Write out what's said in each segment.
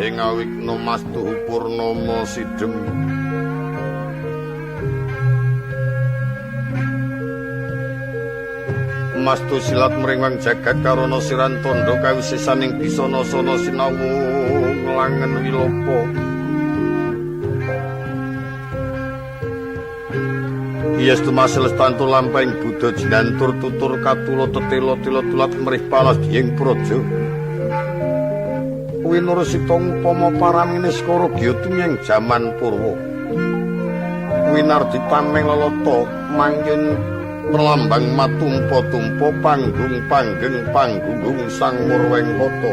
Ing awikna mastuhu purnama sidhem. Mastu silat mringwang jagat karana siran tandha kawisesaning bisana-sana sinawung langen wilopa. Yes tumaseles tantu lampahing Buddha jinantur tutur katula tetela tila tulat mrih palas diyeng praja. Winurusita ngupama paramine skara gya tumyeng jaman purwa. Winardi tameng lelata mangyen pralambang matumpa-tumpa panggung panggeng panggunggung sang Murwengkata.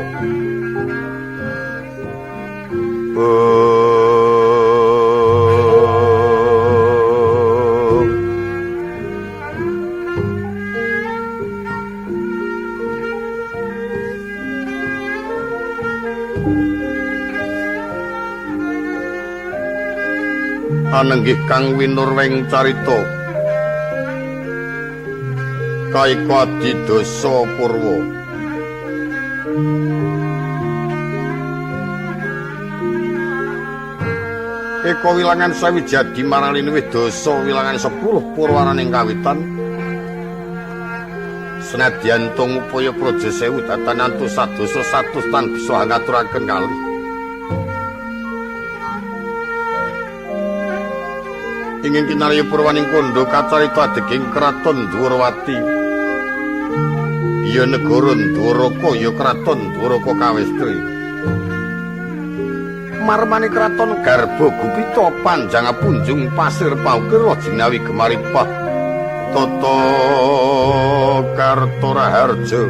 Anenggih kang winurweng carita kaika adidasa purwa. Eka wilangan sawijadi maralinuwih dasa wilangan 10 purwaraning kawitan. Senadyan ta ngupaya praja sewu datan antus sadasa satus tan bisa ngaturaken kalih. Ingin kinarya purwaning kandha kacarita adeging kraton Dwarawati. Ya negara Dwaraka ya kraton Dwaraka kawestri. Marmane kraton garba gupita panjang punjung pasir paukir jinawi gemaripah tata karta raharja.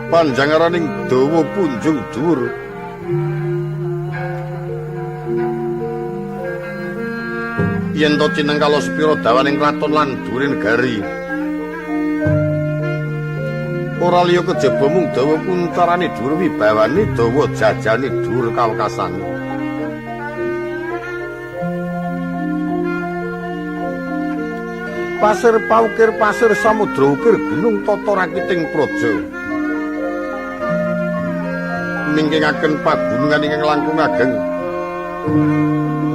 Panjangaraning dawa punjung dhuwur. Yen to cinengkala sepira dawaning kraton lan dhuwure negari. Ora liya kejaba mung dawa kuncarane dhuwur wibawane dawa jajane dhuwur kawekasane. Pasir paukir pasir samudra ukir gunung tata rakiting praja. Mingkingaken pagunungan ingkang langkung ageng.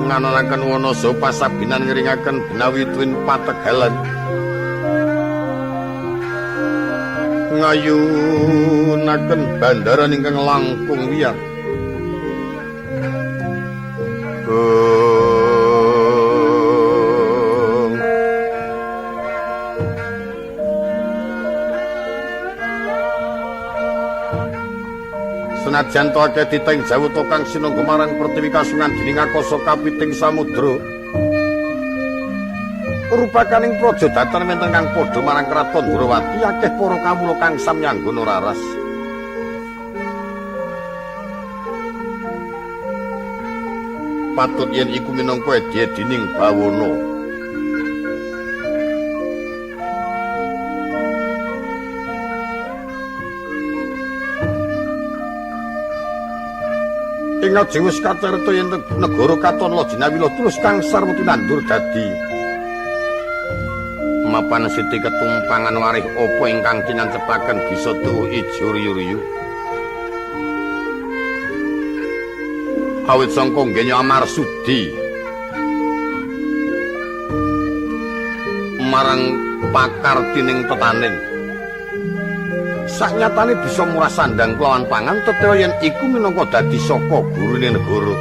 Ngananaken wana saha pasabinan ngiringaken benawi tuwin pategalan. Ngayunaken bandaran ingkang langkung wiyar. Senajan to akeh titeng jawata kang sinangga marang pertiwi kasungan dening akasa kapiting samudra. Rupakaning praja datan wonten kang padha marang kraton Dwarawati akeh para kawula kang samyanggana raras. Patut yen iku minangka edi-edining bawana. Ing aji wis kacarita yen negara katon Lajinawila terus kang sarwa tinandur dadi mapan siti ketumpangan warih apa ingkang tinancepaken bisa tuwuh ijo riyu-riyu. Awit sangka nggenya Amarsudi marang pakartining tetanen. Saknyatane bisa murah sandang kelawan pangan tetela yen iku minangka dadi saka gurune negara.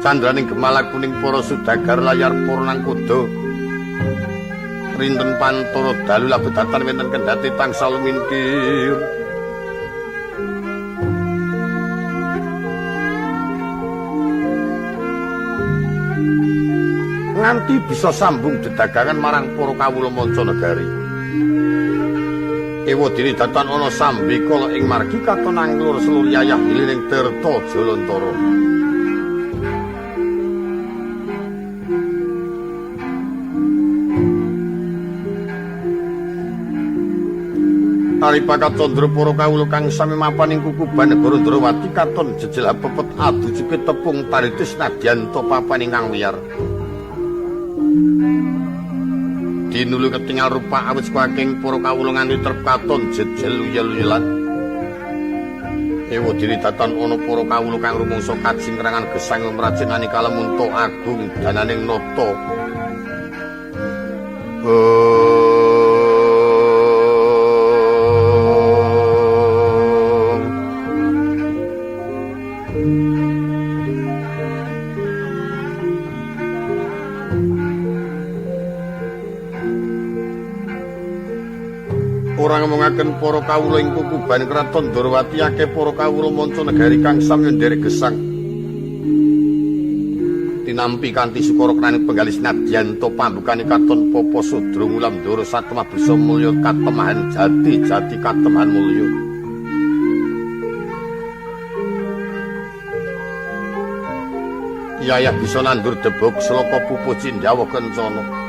Candraning gemala kuning para sudagar layar para nangkoda. Rinten pantara dalu labedatan wonten kendhati tansah lumintir. Nganti bisa sambung dedagangan marang para kawula manca negari. Ewa dene datan ana sambekala ing margi katon anglur seluruh yayah hilining Tirta Jalantara. Taripakat candra para kawula kang sami mapan ing kukuban negara Ndrawati katon jejel pepet adu cipit tepung taritis nadyanta papan ingkang wiyar. Dinulu ketingal rupa awit saking para kawula nganti trep katon jejel luyel-luyelan. Ewa dene datan ana para kawula kang rumangsa kajingkrangan gesang mrajenani kalemunta agung dananing nata. Ora ngomongaken para kawula ing kukuban kraton Ndrawati akeh para kawula manca negari kang sami nderek gesang. Tinampi kanthi sukara kenaning penggalis nadyanta pambukane katon popo sudra ngulam ndara satemah bisa mulya katemahan jati jati katemahan mulya. Yayah bisa nandur debog sloka pupuh cindhawa kencana.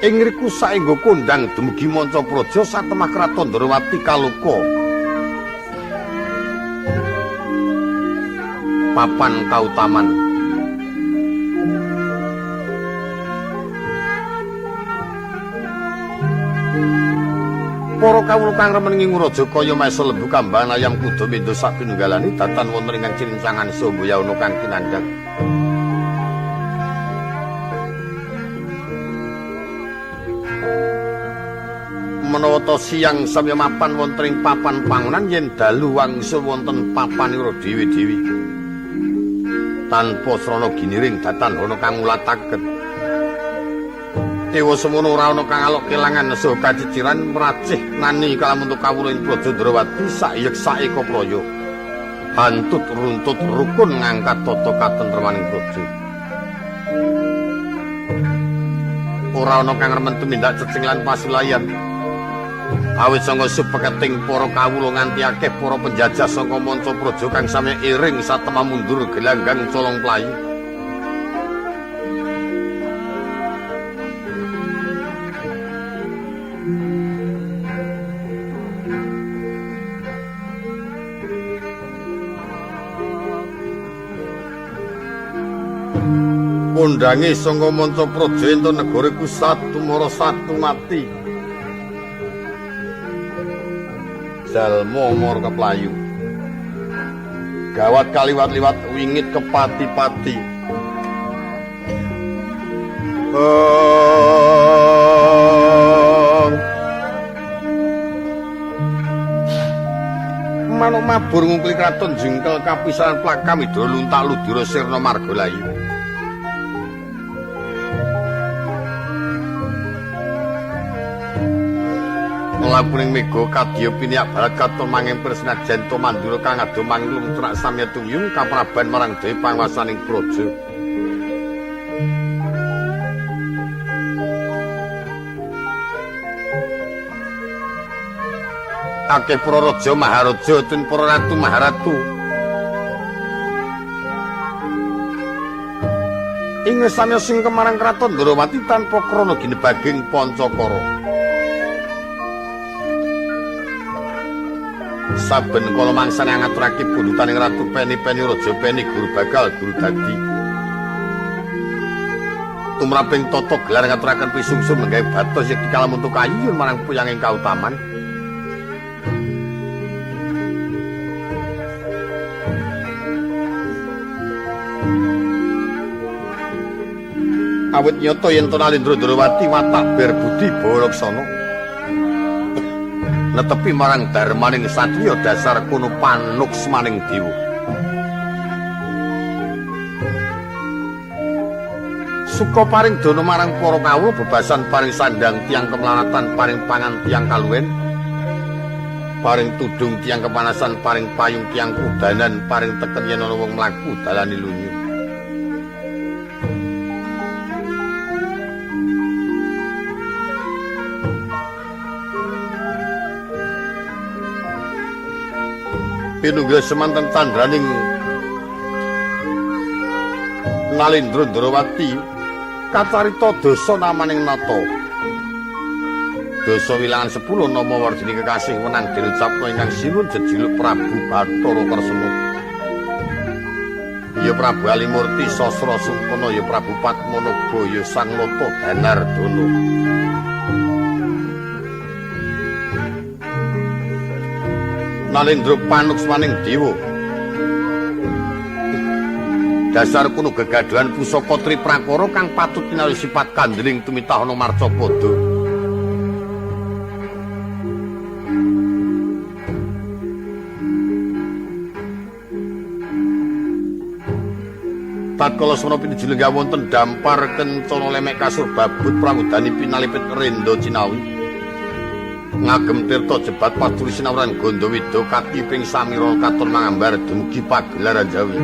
Ing ngriku saengga kondhang dumugi manca praja satemah kraton Ndrawati kaloka. Papan kautaman. Para kawula kang remen ngingu raja kaya maesa lembu kambangan ayam kuda mendo sapinunggalane datan wonten ingkang cirincangan saha yawana kang kinandhang. Menawa ta siang samya mapan wonten ing papan pangonan yen dalu wangsul wonten papanira dewi-dewi. Tanpa srana giniring datan ana kang ngulataken. Ewa semono ora ana kang alok kelangan saha kaciciran mracih nani kalamuntu kawula ing Praja Ndrawati saiyek saeka praya. Hantut runtut rukun ngangkat tata katentremaning praja. Ora ana kang remen tumindak cecing lan pasulayan. Awit sanga supeketing para kawula nganti akeh para penjajah saka manca praja kang sami iring satemah mundur gelanggang colong playu. Kondhange saka manca praja ento negara iku satu mara satu mati. Jalma mara keplayu. Gawat kaliwat-liwat wingit kepati-pati. Manuk mabur ngungkli kraton jengkel kapisanan plakamidra luntak ludira sirna margalayu. Lampuning mega kadya piniak barat katon mangempir senajan to mandura kang ado manglung trak samya tumyung kapraban marang dewi panguwasaning praja. Akeh para raja maharaja tun para ratu maharatu. Ing samya sing kemarang kraton Ndrawati tanpa krana ginebaging pancakara. Saben kala mangsane ngaturake pundhutaning Ratu Peni-Peni Raja Peni Guru Bakal Guru Dadi. Tumraping tata gelar ngaturaken pisungsum nenggahe batos yekti kalamuntu kayun marang puyang ing kautaman. Awit nyata yen to Nalindra Ndrawati watak berbudi balaksana. Netepi marang dharmaning satriya dasar kono panuksmaning dewa. Suka paring dana marang para kawula bebasan paring sandang tiyang kemelaratan paring pangan tiyang kaluwen paring tudung tiyang kepanasan paring payung tiyang kudanan paring teken yen ana wong mlaku dalane lunyu. Pinunggil semanten candraning Nalindra Ndrawati kacarita dasa namaning nata. Dasa wilangan 10 nama wardini kekasih wenang diucapna ingkang sinuwun jejuluk Prabu Bathara Kresna. Ya Prabu Alimurti Sasra Sungkana, ya Prabu Padmanaba, ya Sang Nata Danardana. Nalendra panuksmaning dewa. Dasar kuno gegaduhan pusaka Triprakara kang patut tinali sifat kandeling tumitahana marcapada. Tatkala semana pinuju lenggah wonten dampar kencana lemek kasur babut pramudani pinalipit renda cinawi. Ngagem tirta jebat paduri sinawran Gandawida katiping samira katon mangambar dumugi pagelaran Jawi.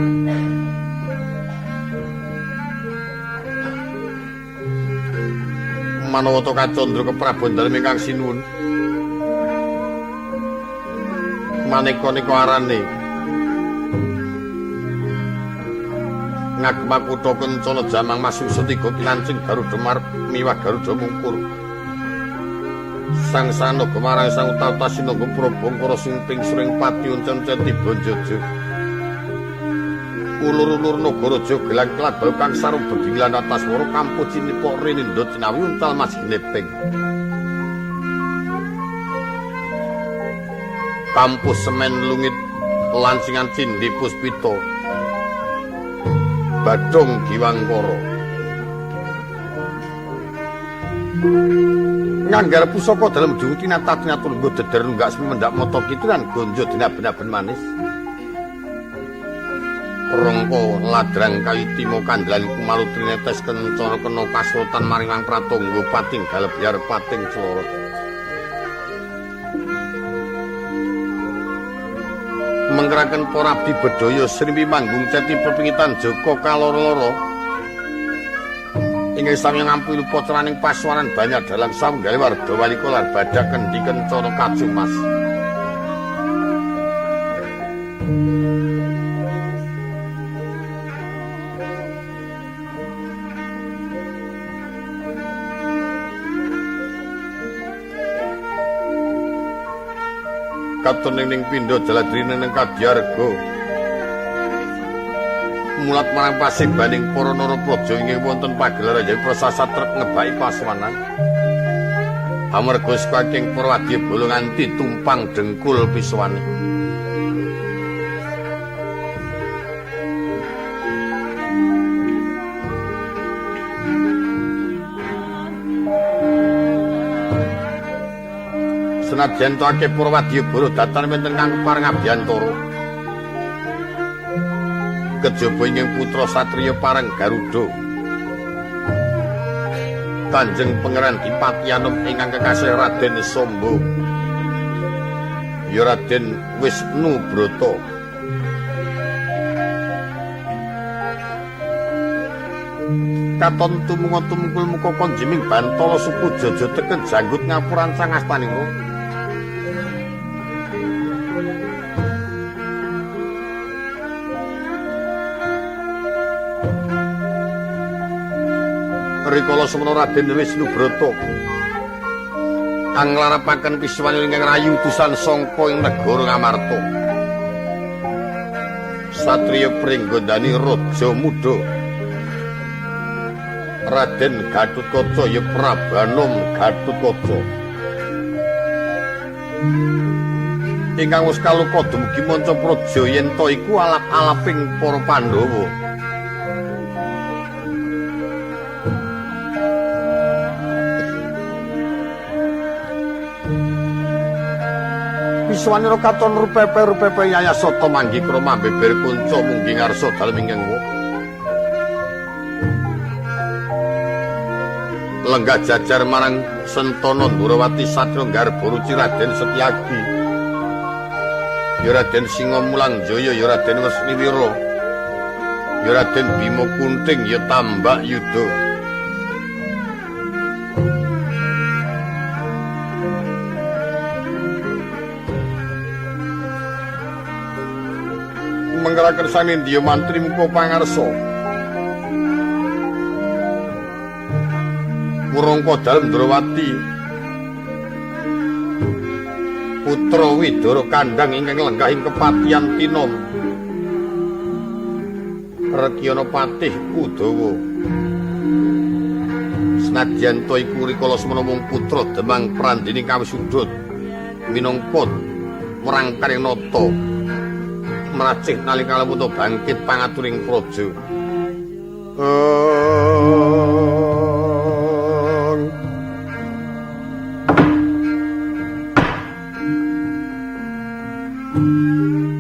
Manawa ta kacandra keprabon dalem ingkang sinuwun. Maneka-neka arane ngagem kutha kencana jamang masuk setiga kilancing Garuda marep miwah Garuda mungkur. Sang Sanaga marang Sang Utata Sinaga Prabangkara sumping suring pati uncen-uncen tiba njajah. Ulur-ulur nagaraja gelang klabal kang sarung bedingilan ataswara kampuh cinipok rinindha cinawi untal mas gineping. Kampuh semen lungit lancingan cindhi puspita. Badhong Giwangkara. Nganggar pusaka dalem duwung tinata-tinata lungguh deder nunggak sumendhak mata kituran gonjo dina-benaben manis. Rongko ladrang kayu timo kandlan kumalu trinetes kencana kena kasrotan maring pratangga pating galebyar pating clorot. Mengkeraken para abdi bedhaya srimpi manggung ceti pepingitan Joko kaloro-loro. Ingkang sami ngampu lupacaraning pasuwanan banyak dalang saunggaling warga walika lan badak kendi kencana kajumas. Katon ning pindha jaladrine ning kadyarga. Mulat marang pasebaning para narapraja inggih wonten pagelaran Jawi prasasat trep ngebaki pasuwanan. Amarga saking para wadyabala nganti tumpang dengkul pisuwane. Senajan to akeh para wadyabala datan wonten kang kepareng abiyantara. Kejaba ingkang putra satriya pareng Garuda. Kanjeng Pangeran Dipati Anom ingkang kekasih Raden Sombo. Ya Raden Wisnu Brata. Katon tumunga tumungkul muka konjiming bantala suku jaja teken janggut ngapurancang astanira. Rikala semana Raden Wisnu Brata anglarapaken pisuwan ingkang rayu utusan sangka ing negara Ngamarta. Satriya Pringgondani raja muda Raden Gatotkaca ya Prabanom Gatotkaca ingkang wis kaluka dumugi manca praja yen ta iku alap-alaping para Pandhawa. Pisuwanira katon rupepe-rupepe yayasata manggi krama beber kunca munggi ngarsa dalem ingkang wa. Lenggah jajar marang Sentana Ndrawati Satria Garba Ruci Raden Setyaki. Ya Raden Singa Mulang Jaya, ya Raden Wesniwira. Ya Raden Bima Kunting, ya Tambak Yuda. Menggerakkan sanindya mantri muka pangarsa. Wurangka dalem Ndrawati Putra Widara kandhang ingkang lenggah ing kepatihan Tinom. Rekyana Patih Udawa. Senadyan ta iku rikala semana mung putra Demang Prandini kawis sudut minangka merangkaring nata meracih nalika lamuta bangkit pangaturing praja.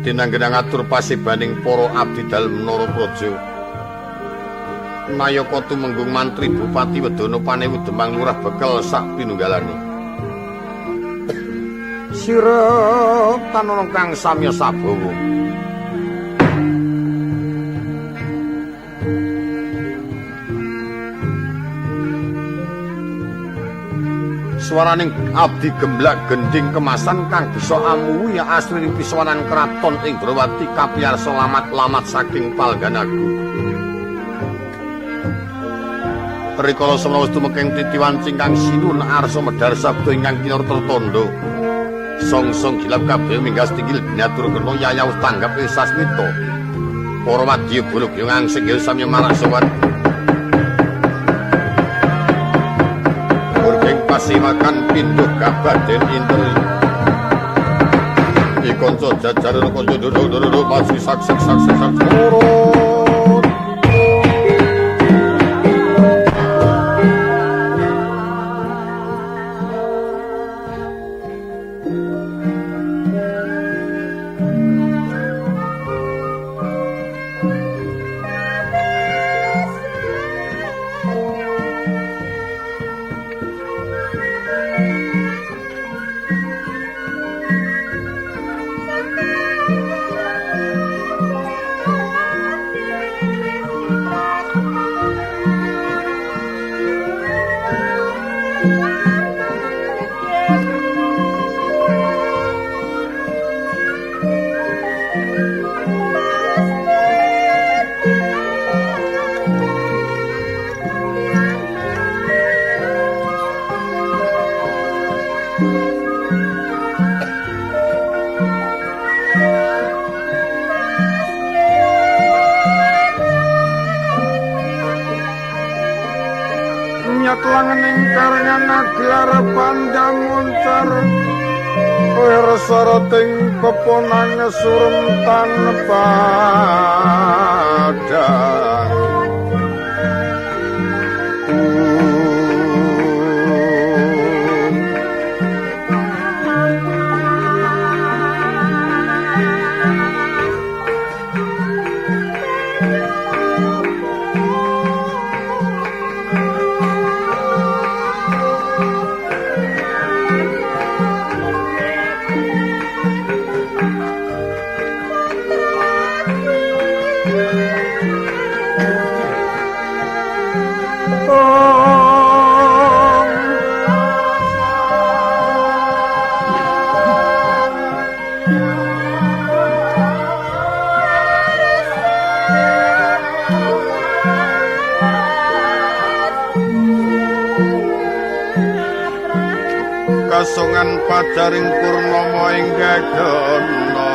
Dinanggenang atur pasibaning para abdi dalem Narapraja. Nayaka tumenggung mantri bupati Wedana Panewu Demang Lurah bekel sak pinunggalane. Sira tanana kang samya sabawa. Swaraning abdi gemblak gending kemasan kang bisa amuwi asring pisowanan kraton ing Drawati kapiyarsa lamat-lamat saking Palganagu. Rikala semana wis tumekeng titiwan cingkang sinun arsa medhar sabda ingkang kinarta tandha. Song-song gilap kabeh minggas tinggil binatur kena yayah wis tanggap ing sasmita. Para wadya bala ngangsing samya marak sowan. Pasiwakan pindhuh kabaden interi. Ikanca jajaran kanca duduk-duduk maju sak sak sak sak turun. Nyatlangening karengan gelar pandang muncar wir sarating peponang surem tan padang. Kasongan pajaring purnama ing gagana.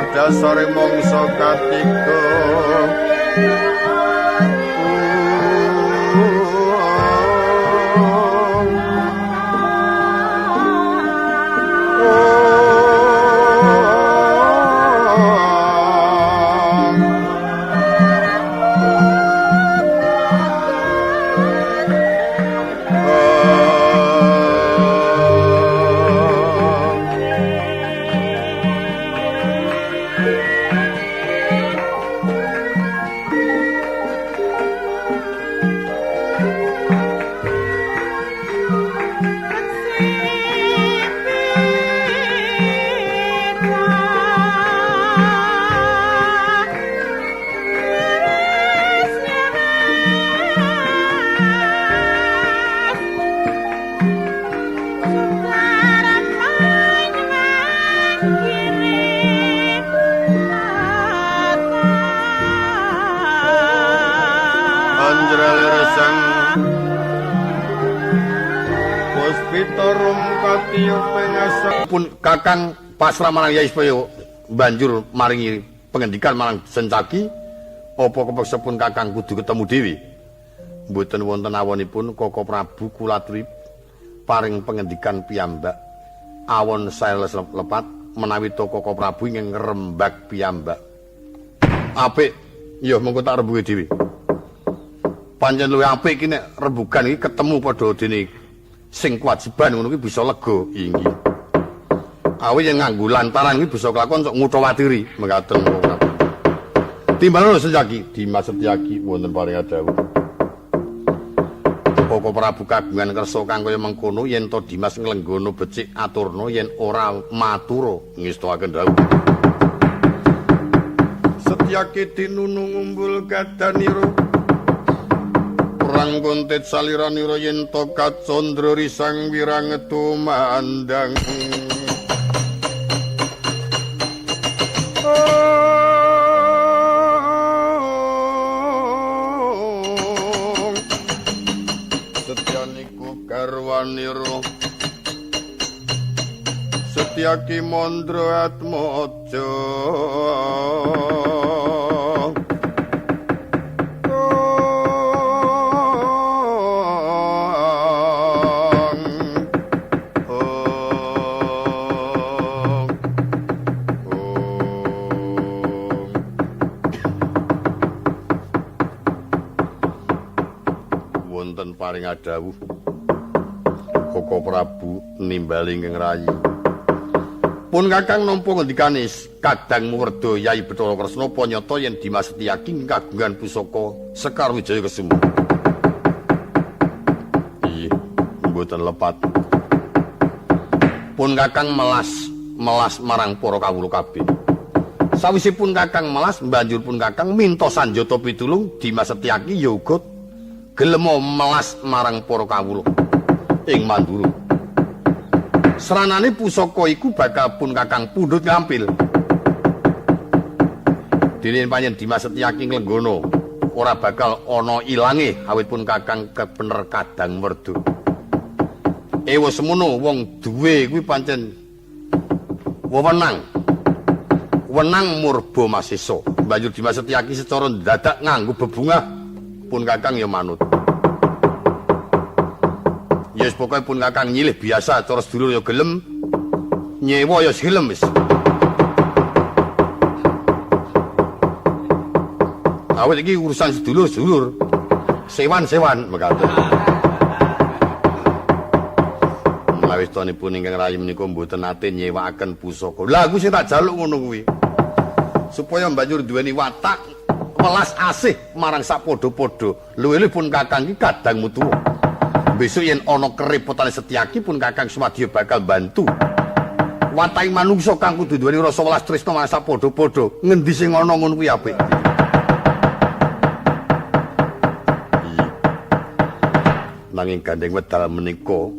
Dasare mangsa katiga. Oh. Lir sang Puspita rum katiyo pengasa pun Kakang pasrah marang Yai supaya banjur maringi pengendikan marang Sencaki apa kepeksa pun Kakang kudu ketemu dewi. Mboten wonten awonipun Koko Prabu kula aturi paring pengendikan piyambak. Awon sae lepat menawi to Koko Prabu ingkang ngrembak piyambak. Apik, ya mengko tak rembuge dhewe. Pancen luwih apik iki nek rembugan iki ketemu padha dene sing kewajiban ngono kuwi bisa lega inggih. Awit yen nganggo lantaran iki bisa kelakon sok nguthawatiri mekaten Koko Prabu. Timbal Setyaki, Dimas Setyaki wonten paring dawuh. Koko Prabu kagungan kersa kang kaya mengkono yen to Dimas nglenggono becik aturna yen ora matura ngestoaken dawuh. Setyaki tinunu ngumbul gadanira perang kontet saliranira yen to kacandra risang wirangetu mandang. Garwanira Setyaki Mandra Atmaja wonten paring dawuh Koko Prabu nimbali ingkang rayi. Pun Kakang nampa ngendikane Kadang Muwerda Yai Bathara Kresna apa nyata yen Dimas Setyaki kagungan pusaka Sekar Wijaya Kesuma. Iya, mboten lepat. Pun Kakang melas marang para kawula kabeh. Sawisipun Kakang melas, banjur pun Kakang minta sanjata pitulung Dimas Setyaki ya uga gelem melas marang para kawula ing Mandura. Sranane pusaka iku bakal pun Kakang pundhut ngampil. Dene pancen Dimas Setyaki nglenggono ora bakal ana ilange awit pun Kakang kebener Kadang Werda. Ewa semono wong duwe kuwi pancen wewenang. Wenang murba masesa. Banjur Dimas Setyaki secara ndadak nganggo bebungah pun Kakang ya manut. Ya wis pokoke pun Kakang nyilih biasa cara sedulur ya gelem nyewa ya gelem wis. Awit iki urusan sedulur-sedulur. Sewan-sewan mekaten. Menawi tonipun ingkang rayi menika mboten nate nyewakaken pusaka. Lah aku sing tak jaluk ngono kuwi. Supaya banjur duweni watak welas asih marang sak padha-padha. Luwih-luwih pun Kakang iki kadang mutuwa. Besok yen ana kerepotane Setyaki pun Kakang sumadya bakal bantu. Watake manungsa kang kudu duweni rasa welas tresna marang sak padha-padha. Ngendi sing ana ngono kuwi apik. Nanging gandeng wedal menika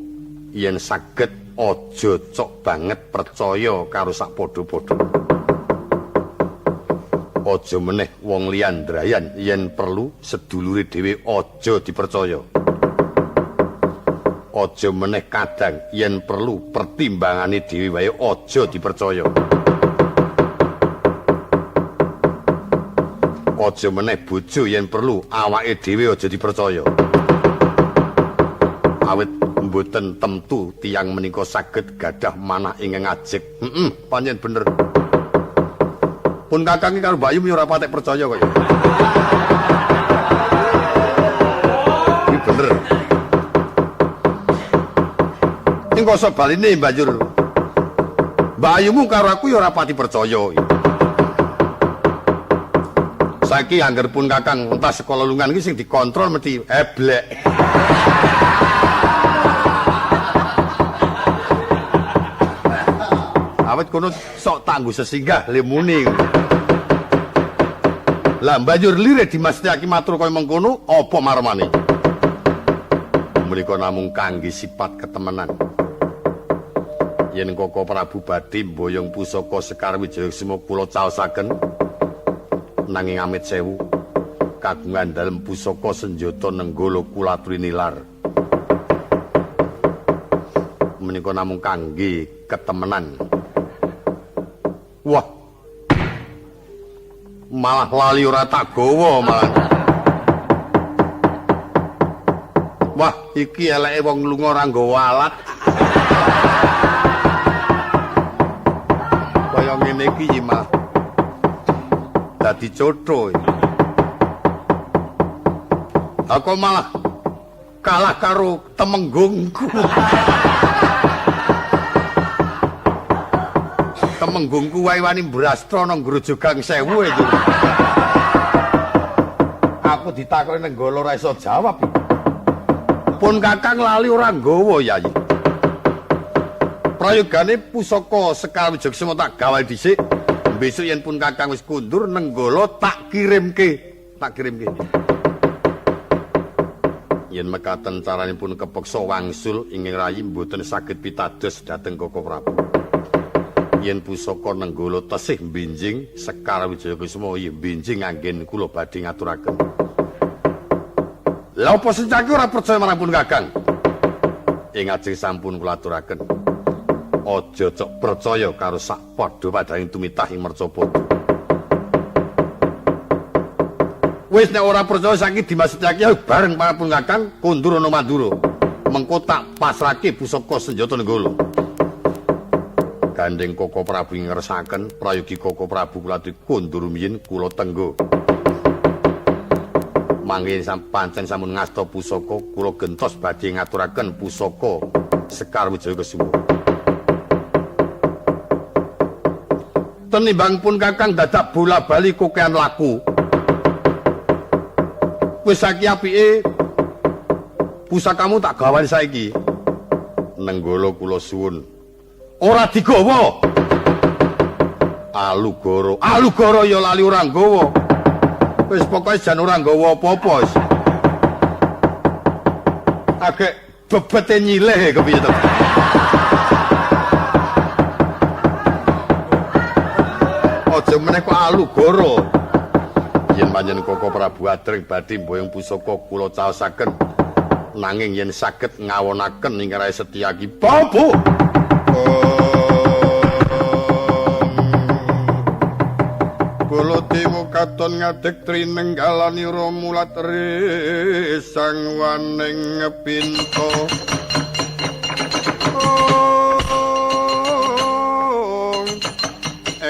yen saged aja cok banget percaya karo sak padha-padha. Aja meneh wong liyan drayan yen perlu sedulure dhewe aja dipercaya. Aja meneh kadang yen perlu pertimbangane dhewe wae aja dipercaya. Aja meneh bojo yen perlu awake dhewe aja dipercaya. Awit mboten temtu tiyang menika saged gadah manah ingkang ajeg. Heeh, pancen bener. Pun Kakang iki karo Mbak Yu ora patek percaya kok ya. Iki bener. Ing kasa baline banjur Mbak Ayumu karo aku ya ora pati percaya. Saiki angger pun Kakang entas sekolah lungan iki sing dikontrol mesti eblek. Awit kono sok tangguh sesinggah lemune. Lah banjur lire Dimas Setyaki matur kaya mengkono apa marmane? Menika namung kangge sifat ketemenan. Yen Koko Prabu badhe mboyong pusaka Sekar Wijaya Kesuma kula caosaken nanging amit sewu. Kagungan dalem pusaka senjata Nenggala kula aturi nilar. Menika namung kangge ketemenan. Wah. Malah lali ora tak gawa malah. Wah, iki eleke wong lunga ora nggawa alat. Kaya ngene iki malah dadi cotho. Aku malah kalah karo temenggungku. Temenggungku wae wani mbrastra nang Grojogang Sewu itu. Aku ditakoki Nenggala ora iso jawab. Pun Kakang lali ora nggawa, Yayi. Prayogane pusaka Sekar Wijaksama tak gawe dhisik. Besok yen pun Kakang wis kundur Nenggala tak kirimke, tak kirimke. Yen mekaten caranipun kepeksa wangsul ingkang rayi mboten saged pitados dhateng Koko Prabu. Yen pusaka Nenggala tesih benjing Sekar Wijaya Kusuma yen benjing anggen kula badhe ngaturaken. Lha apa Sencaki ora percaya marang pun Kakang? Ing ajeng sampun kula aturaken. Aja cok percaya karo sak padha padhaning tumitah ing mercapada. Wis nek ora percaya saiki Dimas Setyaki bareng marang pun Kakang kondur ana Mandura. Mengko tak pasrahke pusaka senjata Nenggala. Gandeng Koko Prabu ngersakaken prayogi Koko Prabu kula kondur rumiyin kula tenggo. Mangke pancen sampun ngasta pusaka kula gentos badhe ngaturaken pusaka Sekar Wijaya Kusuma. Tenimbang pun Kakang dadak bola-bali kokean laku. Wis saiki apike pusakamu tak gawani saiki. Nenggala kula suwun. Ora digawa. Alugoro, Alugoro ya lali ora nggawa. Wis pokoke jan ora nggawa apa-apa wis. Agek bebete nyileh kepiye to? Aja meneh kok Alugoro. Yen panjenengan Koko Prabu adreng badhe mboyong pusaka kula caosaken. Nanging yen saged ngawonaken ing Rai Setyaki. Babu. Baladewa katon ngadeg trinenggalanira mulat risang waning pinta.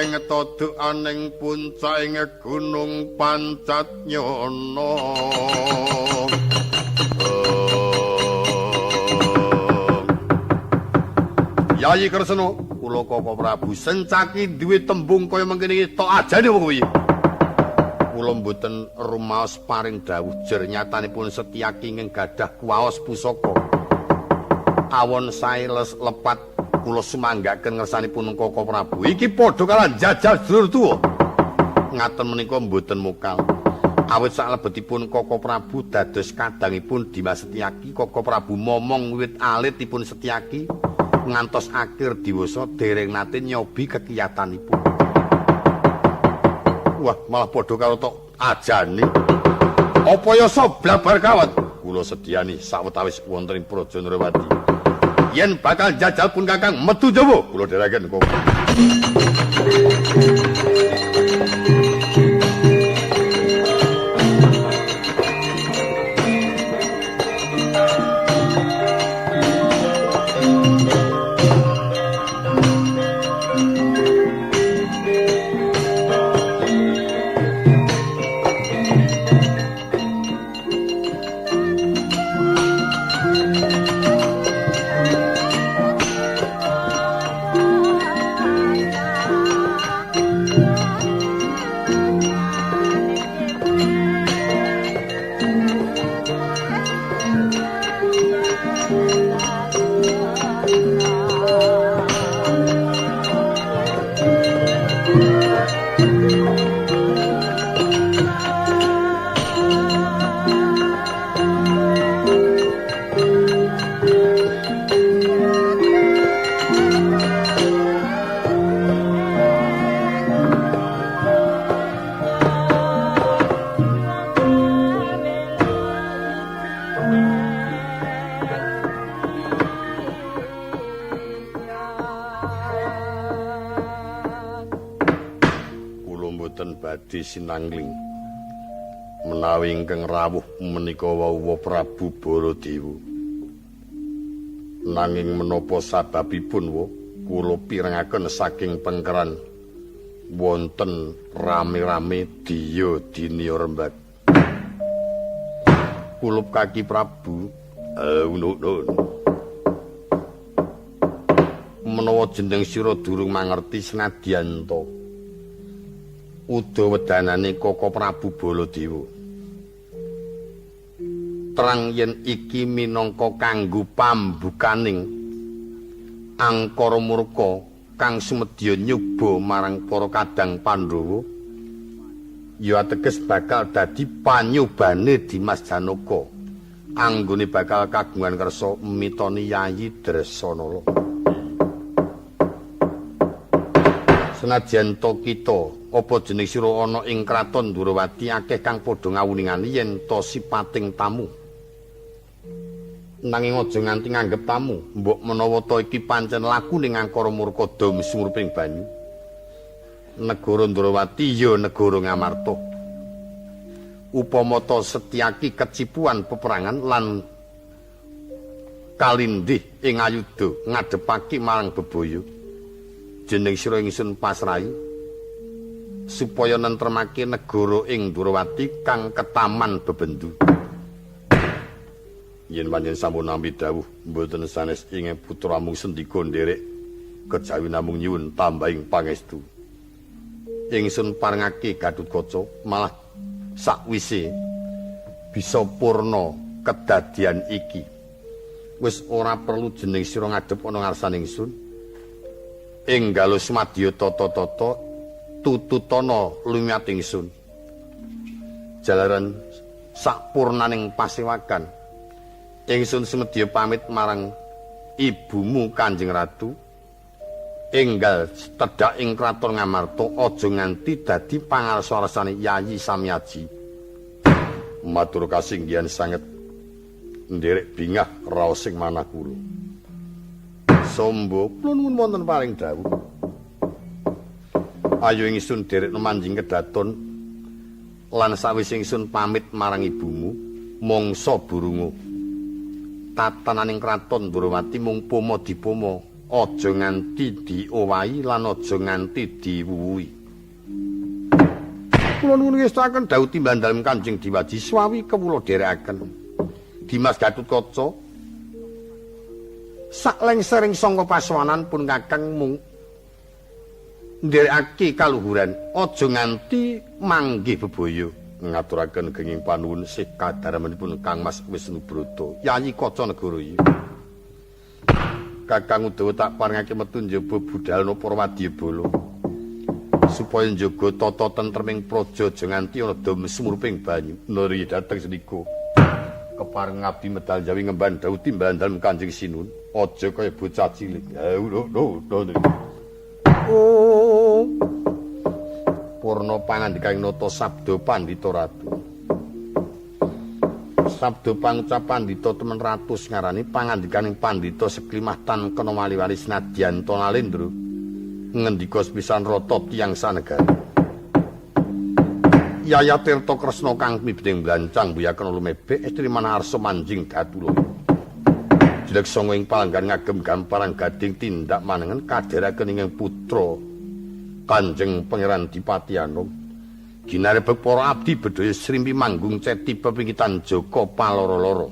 Ing todukaning puncaking gunung Pancat Nyana. Yayi Kresna, kula Koko Prabu Sencaki duwe tembung kaya mengkene iki tok ajane apa kuwi? Kula mboten rumaos paring dawuh jer nyatanipun Setyaki ingkang gadah kuwaos pusaka. Awon sae lepat kula sumanggaken ngersanipun Koko Prabu. Iki padha kalah jajal sedulur tuwa. Ngaten menika mboten mokal. Awit saklebetipun Koko Prabu dados kadangipun Dimas Setyaki, Koko Prabu momong wiwit alitipun Setyaki ngantos akhir diwasa dereng nate nyobi kekiyatanipun. Wah, malah padha karo tok ajane. Apa yasa blabar kawat? Kula sediani sawetawis wonten ing Praja Ndrawati. Yen bakal jajal pun Kakang metu jaba, kula dherekaken kok. Thank you. Gedhe Sinangling. Menawi ingkang rawuh menika wau Prabu Baladewa. Nanging menapa sababipun wa kula pirengaken saking pengkeran wonten rame-rame diya dinya rembag. Kulup kaki Prabu. Nun. Menawa jeneng sira durung mangerti senadyan ta uda wedanane Koko Prabu Baladewa. Terang yen iki minangka kanggo pambukaning angkara murka kang sumedya nyoba marang para kadang Pandhawa, ya ateges bakal dadi panyobane Dimas Janaka anggone bakal kagungan kersa mitoni Yayi Dresanala. Senajan to kita apa jeneng sira ana ing kraton Ndhurawati akeh kang padha ngawuningani yen to sipating tamu. Nanging aja nganti nganggep tamu, mbok menawa to iki pancen laku ning angkara murka dom sumruping banyu. Negara Ndhurawati ya negara Ngamarta. Upama to Setyaki kecipuan peperangan lan kalindih ing ayuda ngadhepake marang bebaya, jeneng sira ingsun pasrahi supaya nentremake negara ing Ndhurawati kang ketaman bebendu. Yen panjenengan sampun nampi dawuh mboten sanes ing putra mung sendika nderek kejawi namung nyuwun tambahing pangestu. Ingsun parengake Gatotkaca malah sakwise bisa purna kedadian iki. Wis ora perlu jeneng sira ngadhep ana ngarsane ingsun. Enggal sumadya tata-tata tututana lumiat ingsun. Jalaran sakpurnaning pasewakan ingsun sumedya pamit marang ibumu Kanjeng Ratu. Enggal tedhak ing kraton Ngamarta aja nganti dadi pangarsa-arsane Yayi Samyaji. Matur kasinggihan sanget nderek bingah raos sing manah kula. Sombo kula nuwun wonten paring dawuh. Ayo ingsun derekno manjing kedaton lan sawise ingsun pamit marang ibumu mangsa burungu. Tatananing kraton Ndhurawati mung poma dipoma, aja nganti diowahi lan aja nganti diwuwuhi. Kula nuwun ngestakaken dawuh timbang dalem Kanjeng Diwaji swawi kawula dherekaken. Dimas Gatotkaca saklengsering sangka pasowanan pun kakang mung nderekake kaluhuran aja nganti manggih bebaya. Ngaturaken genging panuwun sih kadarmanipun Kang Mas Wisnubrata Yayi Kaca Negara iki. Kakang Udawa tak parengake metu njaba budalna para wadyabala supaya njaga tata tentreming praja aja nganti ana dom sumruping banyu. Nuri dhateng senika kepareng ngabdi medal jawi ngemban dawuh timbalan dalem Kanjeng Sinun aja kaya bocah cilik. Oh. Purna pangandikaning nata sabda Pandhita Ratu. Sabda pangucap Pandhita temen ratus ngarani pangandikaning Pandhita seklimah tan kena wali-wali senadyan ta nalendra ngendika sepisan rata tiyang sanegara. Yaya Tirta Kresna kang mibeding blancang buyaken lumebek estri manarsa manjing datulaya. Jelek sanga ing palanggan ngagem gamparan gading tindak manengen kadheraken ing putra Kanjeng Pangeran Dipati Anom. Ginarebek para abdi bedhaya srimpi manggung ceti pepingitan Jaka paloro-loro.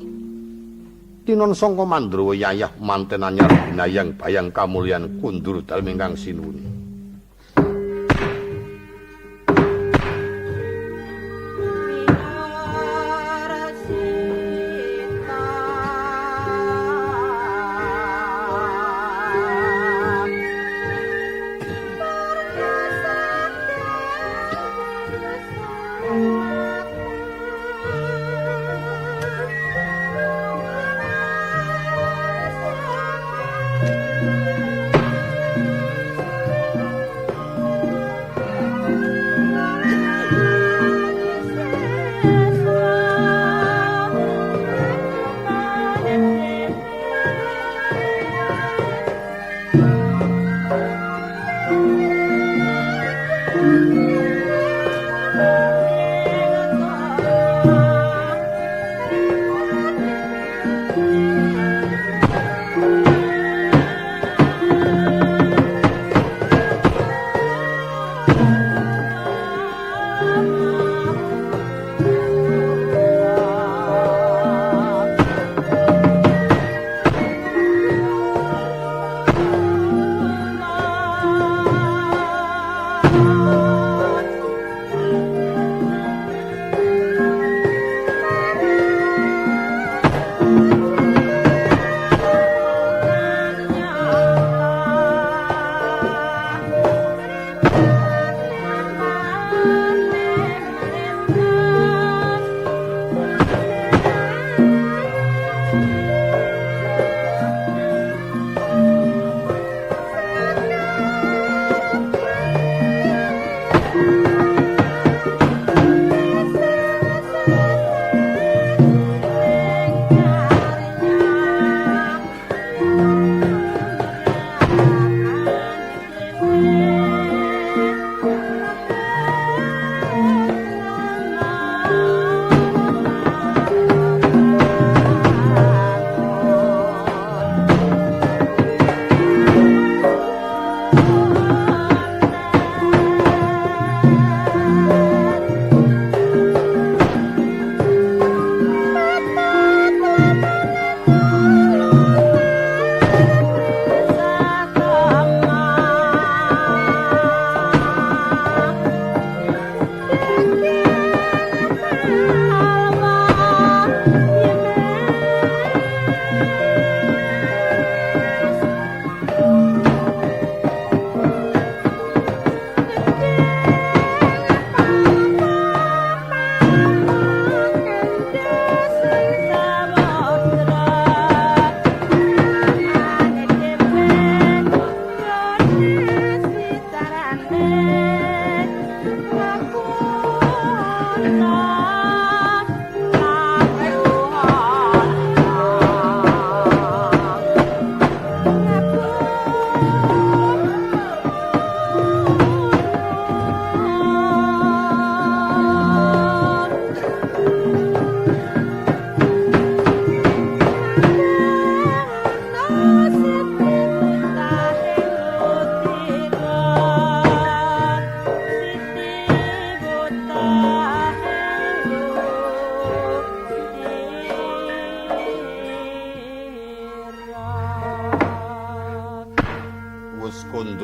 Tinon sangka Mandrawa yayah manten anyar binayang bayang kamulyan kundur dalem ingkang sinuwun.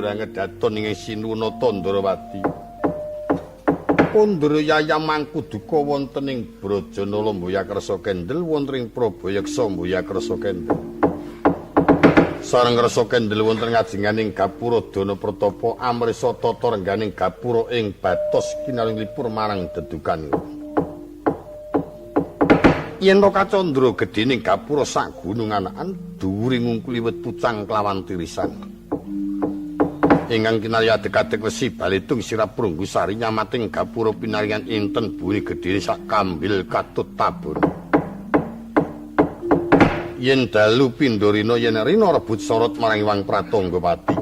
Suranggedaton ing Sinuwun Tandrawati. Kundra Yayam Mangkuduka wonten ing Brajanala Mboyakrasa Kendel wonten ing Prabayaksa Mboyakrasa Kendel. Sareng Rasa Kendel wonten ngajenganing gapura Dana Pertapa amrisa tata rengganing gapura ing batos kinaling lipur marang dedukan. Yen to kacandra gedhening gapura sak gunung anakan dhuwure ngungkuli wit pucang kelawan tirisan. Ingkang kinarya adeg-adeg wesi balitung sirap prunggu sari nyamating gapura pinaringan inten buri gedhe sak kambil katut tabur. Yen dalu pindha rina yen rina rebut sorot marang Hyang Pratanggapati.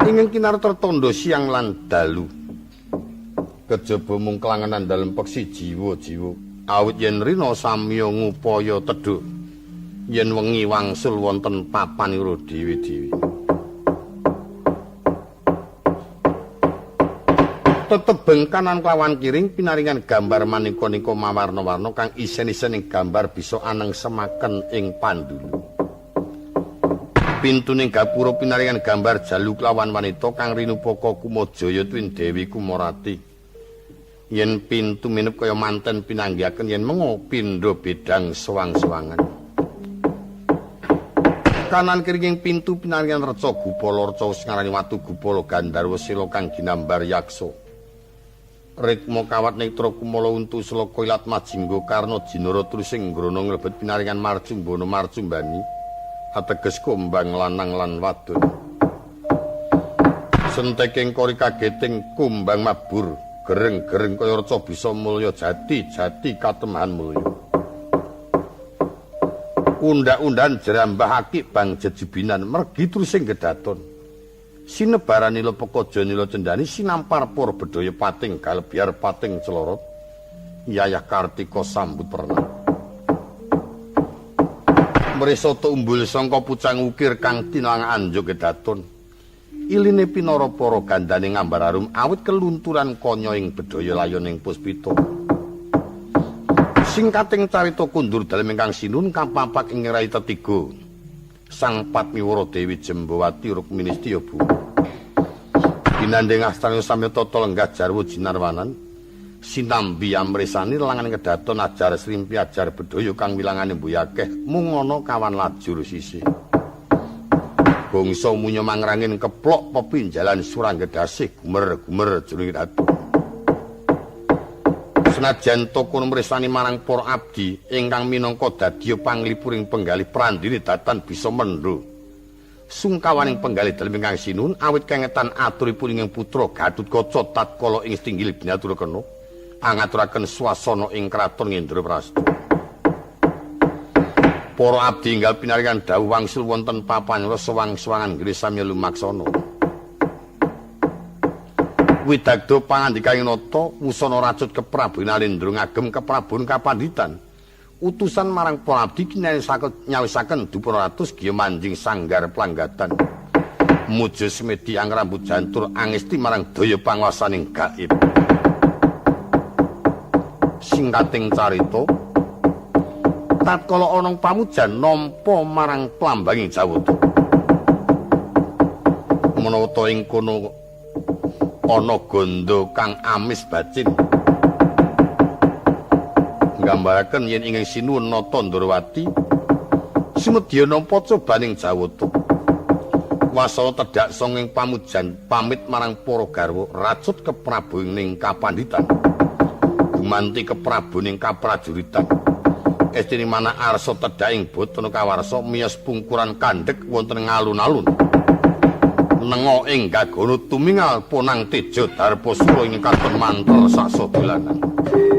Ingkang kinarya tertanda siang lan dalu. Kejaba mung kelangenan dalem peksi jiwa-jiwa. Awit yen rina samya ngupaya tedhuk. Yen wengi wangsul wonten papanira dewi-dewi. Tetebeng kanan kelawan kiring pinaringan gambar maneka-neka mawarna-warna kang isen-isen ing gambar bisa aneng semaken ing pandulu. Pintuning gapura pinaringan gambar jalu kelawan wanita kang rinupaka Kumajaya tuwin Dewi Kumorati. Yen pintu minep kaya manten pinanggihaken yen mengo pindha bedang sewang-sewangan. Kanan kiring pintu pinaringan reca gupala reca sing aran watu gupala Gandharwa sila kang ginambar yaksa. Rikma kawat netra kumala untu slaka ilat majingga karna jinara trusing ngrana nglebet pinaringan marcumbana marcumbani ateges kumbang lanang lan wadon. Senteking kori kageting kumbang mabur gereng-gereng kaya reca bisa mulya jati-jati katemahan mulya. Undha-undhan jerambah akik bang jejibinan mergi trusing gedaton. Sinebaran nila pekaja nila cendani sinampar para bedhaya pating galebyar pating celorot Yayah Kartika sambut pernah. Mresata umbul sangka pucang ukir kang tinang anjuk gedaton. Iline pinara para gandane ngambar arum awit kelunturan kanya ing bedhaya layon ing puspita. Singkating carita kundur dalem ingkang sinun kapapak ing rai tetiga. Sang Patmiwara Dewi Jembawati Rukmini Setya Bumi. Ginandheng astana samya tata lenggah jarwa jinarwanan sinambi amresani langan kedaton ajar srimpi ajar bedhaya kang wilangane mbuyakeh mung ana kawan lajur sisih. Bangsa munya mangrangin keplok pepinjalan Suranggedasih gumer-gumer jroning daton. Senajan toko mresani marang para abdi ingkang minangka dadya panglipuring penggalih prandini datan bisa mendho. Sungkawaning penggalih dalem ingkang sinun awit kengetan aturipun ing putra Gatotkaca tatkala ing setinggil binaturakena angaturaken swasana ing kraton Indraprasta. Para abdi enggal pinaringan dawuh wangsul wonten papan sewang-sewangan nggih samya lumaksana. Widagda pangandikaning nata wusana racut keprabu Nalendra ngagem keprabon kapanditan. Utusan marang para abdi nyawisaken dupana ratus giya manjing sanggar planggatan. Muja semedi ang rambut jantur angesti marang daya panguwasaning gaib. Singkating carita tatkala ana pamujan nampa marang plambanging Jawata. Menawa ta ing kono ana gandha kang amis bacin. Nggambaraken yen ing Sinuwun Nata Ndrawati sumedya nampa cobaning Jawata. Wasana tedhak sanging pamujan pamit marang para garwa racut keprabuning kapanditan. Gumanti keprabuning kaprajuritan. Estine manah arsa tedhak ing Batana kawarsa miyos pungkuran kandhek wonten ngalun-alun. Nengo ing gagana tumingal ponang teja darpa sura ing katon mantel saksa dolanan. Thank you.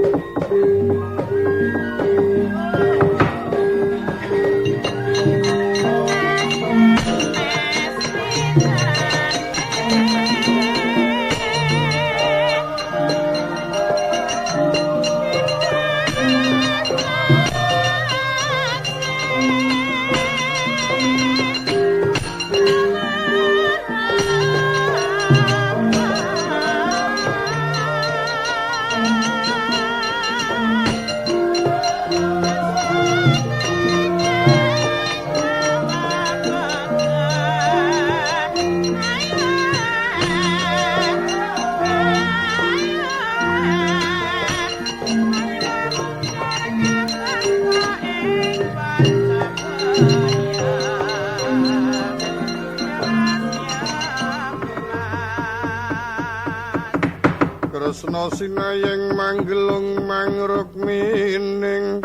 Bathara sinayeng manggelung mangrukmining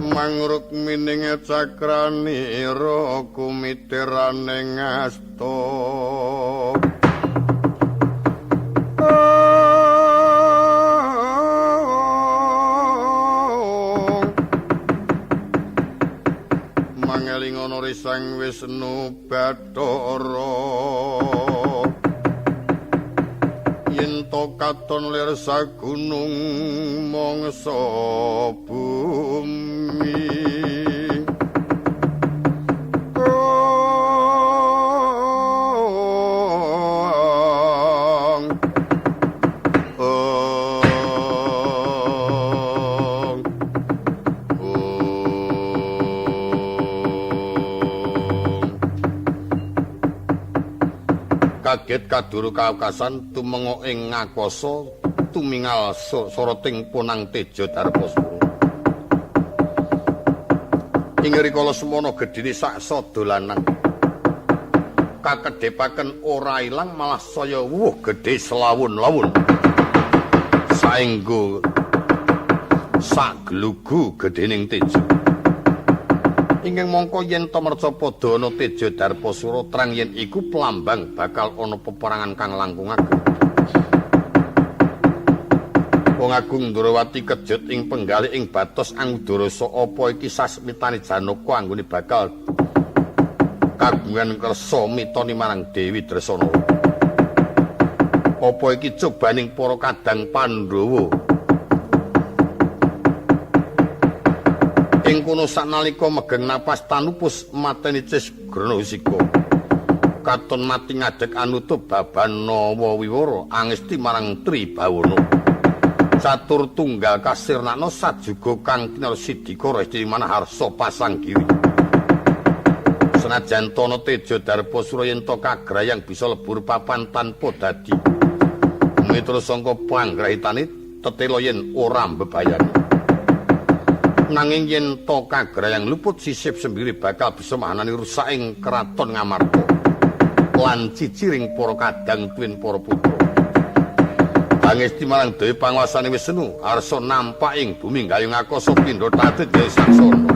mangrukmining cakranira kumitiraning asta. Mangelingono risang Wisnu Bathara yen to katon lir sagunung mangsa bumi. Kaget kaduru kaukasan tumenga ing ngakasa tumingal soroting punang teja darpasura. Ing rikala semono gedhene saksa dolanan kakedhepaken ora ilang malah saya wuh gedhe selawun-lawun saengga sak glugu gedhening teja. Ingkang mongko yen to merca padha ana teja darpasura trang yen iku pelambang bakal ana peperangan kang langkung ageng. Wong Agung Ndrawati kejut ing penggalih ing batos Angudarasa apa iki sasmitane Janaka anggone bakal kagungan kersa mitoni marang Dewi Dresana. Apa iki cobaning para kadang Pandhawa? Ing kono saknalika megeng napas tanupus mateni Cis Granahusika. Katon mati ngadeg anutup baban Nawa Wiwara angesti marang Tribawana. Catur tunggal kasirnakna sajuga kang tinara sidika resti manah harsa pasang giri. Senajan tana teja darpasura yen to kagrayang bisa lebur papan tanpa dadi. Mitra sangka panggrahitane tetela yen ora mbebayani. Nanging yen to kagrayang luput sisip sembire bakal bisa mahanani rusak ing kraton Ngamarta lan ciciring para kadang tuwin para putra. Pangesti marang dewi panguasane Wisnu arsa nampak ing bumi gayung akasa pindha tatit gawe saksana.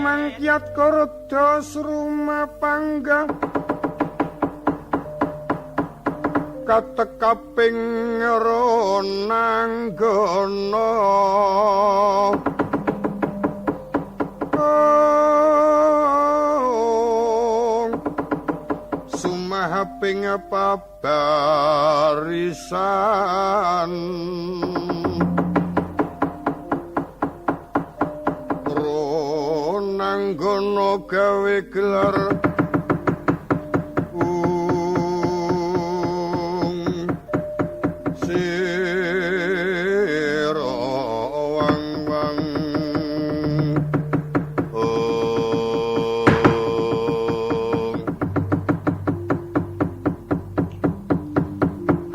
Mangkiat korda sruma pangga katekaping ronanggana sumahaping papat Barisan Ronanggono gawe gelar sira wang-wang.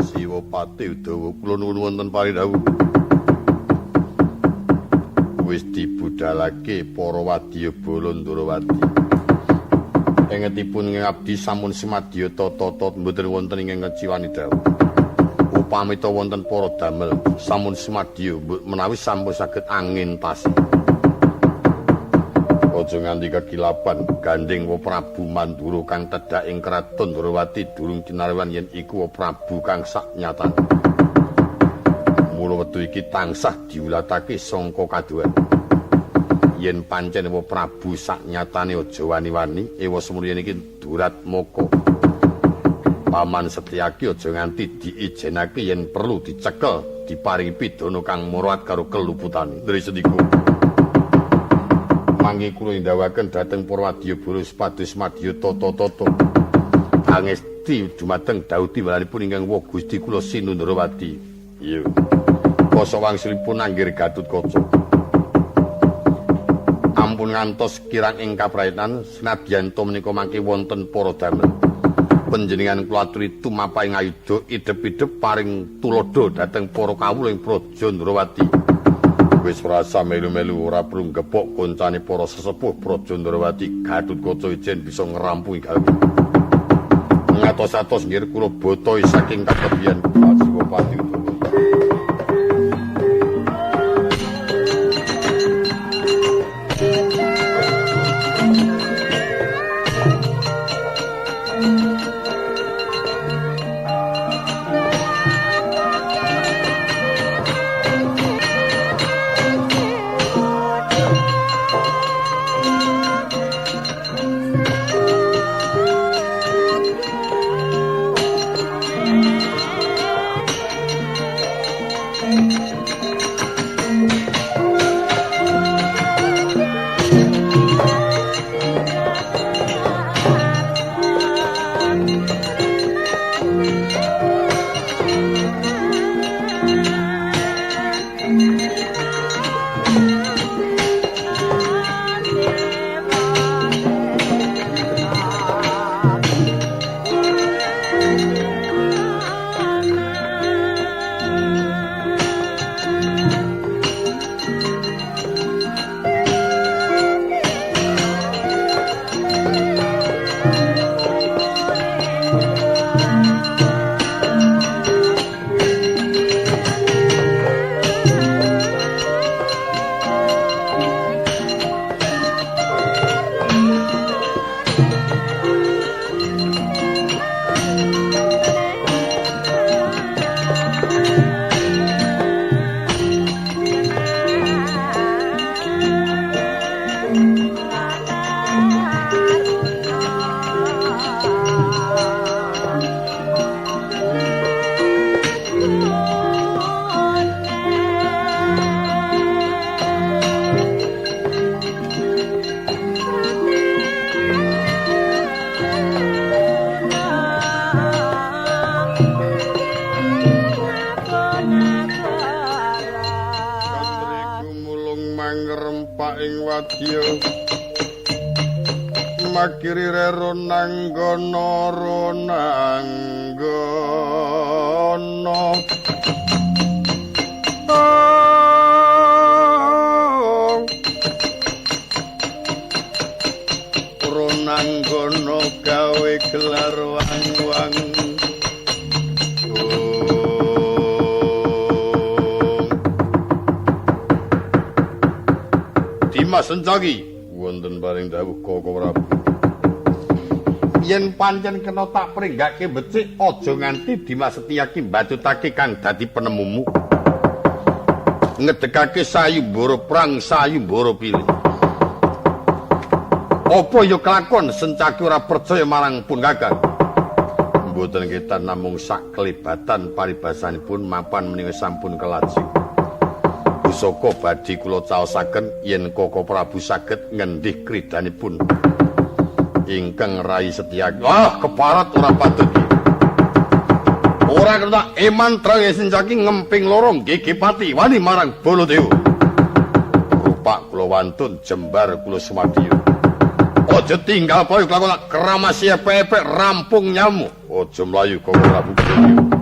Siwapati Udawa kula nuwun wonten paridhawuh. Wis dibudalake para wadya bala Ndrawati. Engetipun ngabdi sampun semadya tata-tata mboten wonten ingkang ngeciwani dawuh. Upamita wonten para damel sampun semadya menawi sampun saged angentasi. Aja nganti kekilapan gandeng wa Prabu Mandura kang tedhak ing kraton Ndrawati durung kinarwan yen iku wa Prabu kang saknyatane. Mula wektu iki tansah diulatake sangka kaduhan. Yen pancen wa Prabu saknyatane aja wani-wani ewa semurya iki duratmaka. Paman Setyaki aja nganti diijenake yen perlu dicekel diparingi pidana kang murat karo keluputane. Ndri sendika. Mangke kula ndhawaken dhateng para wadyabala supados madya tata-tata. Angesti dumateng dawuh timbalanipun ingkang wa Gusti kula Sinundrawati. Iya. Basa wangsulipun anggir Gatotkaca. Ampun ngantos kirang ing kaprayetan senadyan ta menika mangke wonten para damel. Panjenengan kula aturi tumapah ing ayudha idhep-idhep paring tuladha dhateng para kawula ing Praja Ndrawati. Wis rasa melu-melu ora perlu gepok koncane para sesepuh Praja Ndrawati. Gatotkaca ijen bisa ngrampungi gawe. Ngatos-atos nggih kula botoi saking katebian Siwapati Udawa. Makiri ronanggono ronanggono ronanggono gawe gelar wang-wang. Dimas Sencaki wonten paring dawuh Koko Prabu. Yen pancen kena tak pringgake becik aja nganti Dimas Setyaki mbacutake kang dadi penemumu. Ngedekake sayumbara perang sayumbara pilih. Apa ya kelakon Sencaki ora percaya marang pun Kakang? Mboten ketan namung sak kelibatan paribasanipun mapan menika sampun kelajeng. Pusaka badhe kula caosaken yen Koko Prabu saged ngendih kridanipun ingkang Rai Setyaki. Ah, keparat ora patut iki. Ora kena eman trang Sencaki ngemping loro gigi pati wani marang Baladewa. Rupak kula wantun jembar kula sumadyo. Aja tinggal kowe kelakon keramasi epek-epek rampung nyamu. Aja mlayu Koko Prabu Baladewa.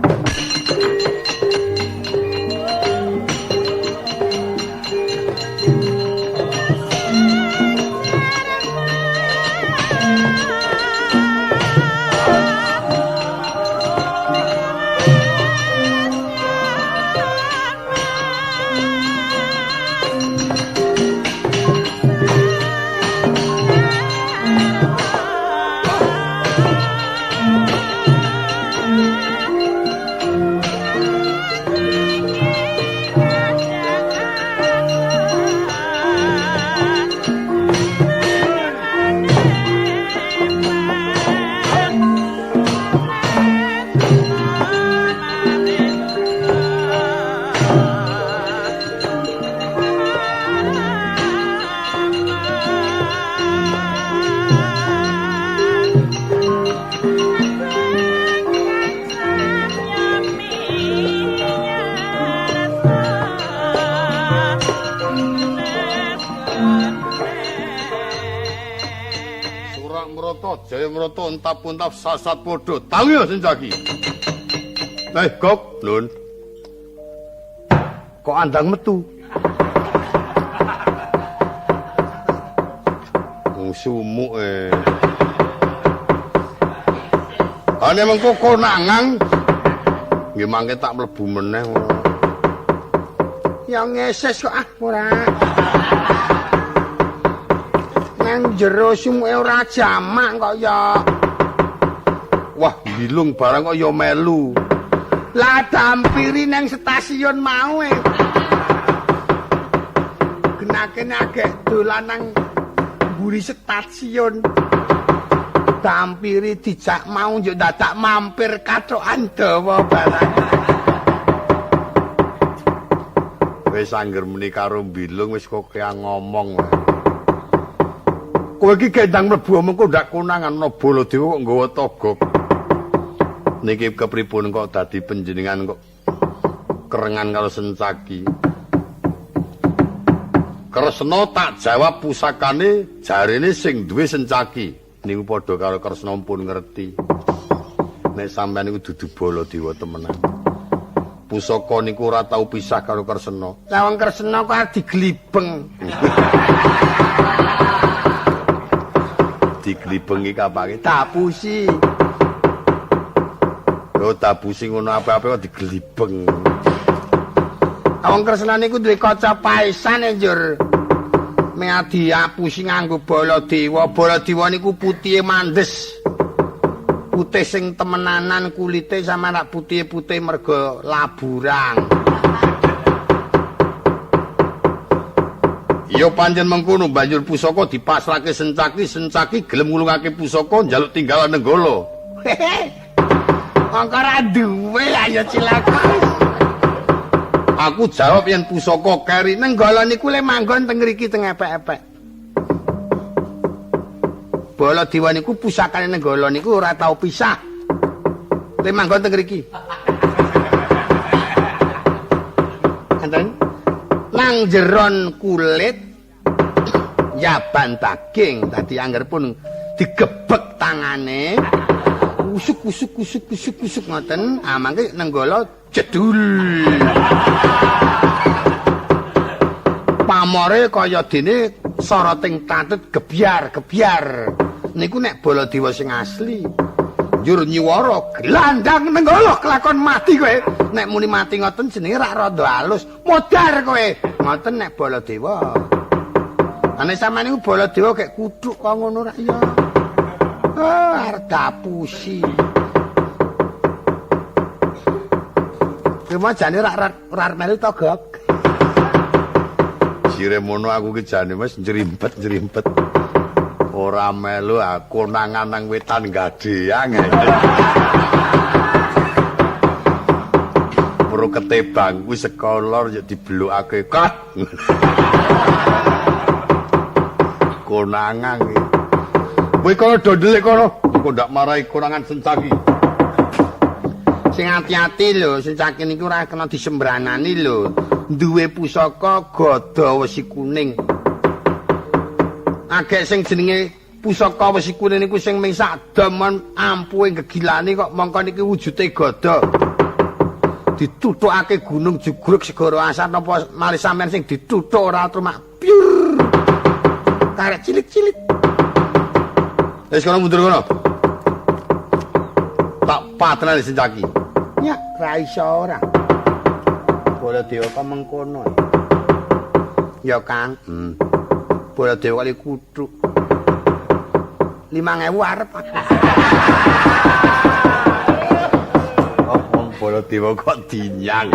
Jaya Mrata entap-entap sasat padha tangi Sencaki. Eh, Gok, Nun. Kok andang metu? Wong sumuk e. Ane mengko konangan. Nggih mangke tak mlebu meneh. Ya ngeses kok ah ora. Nang jero sumuke ora jamak kok ya. Wah, bilung barang kok ya melu. Lah dampiri nang stasiun mau e. Genakene agek dolan nang mburi stasiun. Dampiri dijak mau njuk dadak mampir kathokan dawa barang. Wis angger muni karo bilung wis kokean ngomong. Kowe iki gendang mlebu mengko ndak konangan ana Baladewa kok nggawa togok. Niki kepripun kok dadi panjenengan kok kerengan karo Sencaki. Kresna tak jawab pusakane jarene sing duwe Sencaki. Niku padha karo Kresna pun ngerti. Nek sampeyan niku dudu Baladewa temenan. Pusaka niku ora tau pisah karo Kresna. Lah wong Kresna kok diglibeng. Digribengi kapake tapusi. Lho tapusi ngono apa-apa kok diglibeng. Wong Kresna niku duwe kaca paesan njur. Meh diapusi nganggo Baladewa. Baladewa niku putihe mandes. Putih sing temenanan kulite sama rak putih-putih mergo laburang. Ya pancen mengkono banjur pusaka dipasrahke Sencaki, Sencaki gelem ngulungake pusaka njaluk tinggalan Nenggala. Mongko ora duwe ayo cilaka. Aku jawab yen pusaka keri Nenggala niku le manggon teng ngriki teng epek-epek. Baladewa niku pusakane Nenggala niku ora tau pisah. Le manggon teng ngriki. Enten nang jeron kulit yaban daging dadi angger pun digebek tangane usuk usuk usuk usuk usuk ngoten ah mangke Nenggala jedul. Pamore kaya dene soroting tatut gebyar gebyar niku nek Baladewa sing asli. Njur nyuwara glandang Nenggala kelakon mati kowe. Nek muni mati ngoten jenenge rak rada halus. Modar kowe. Ngoten nek Baladewa. Ane sampeyan niku Baladewa kek kuthuk kok ngono rak ya. Ah, arep dapusi. Kuwi jane rak ora melu to, Gok. Sire mono aku ki jane wis njrimpet-njrimpet. Ora melu aku konangan nang wetan gadheang. Weruh ketebang kuwi sekolor ya diblokake kot. Konangan iki. Kowe kono do ndelik kono, engko ndak marahi konangan Sencaki. Sing ati-ati lho, Sencaki niku ora kena disembranani lho. Duwe pusaka gada wesi kuning. Agek sing jenenge pusaka wesi kuning niku sing ming sak damon ampuhe gegilane kok mongko niki wujude gada. Dituthukake gunung jugruk segara asar napa malih sampean sing dituthuk ora trumak pyur. Karek cilik-cilik. Wis kono mundur kono. Tak patenane Sencaki. Ya, ra iso ora. Baladewa kok mengkono. Ya, Kang. Baladewa kali kuthuk. 5000 arep aku. Oh, wong Baladewa kok dinyang.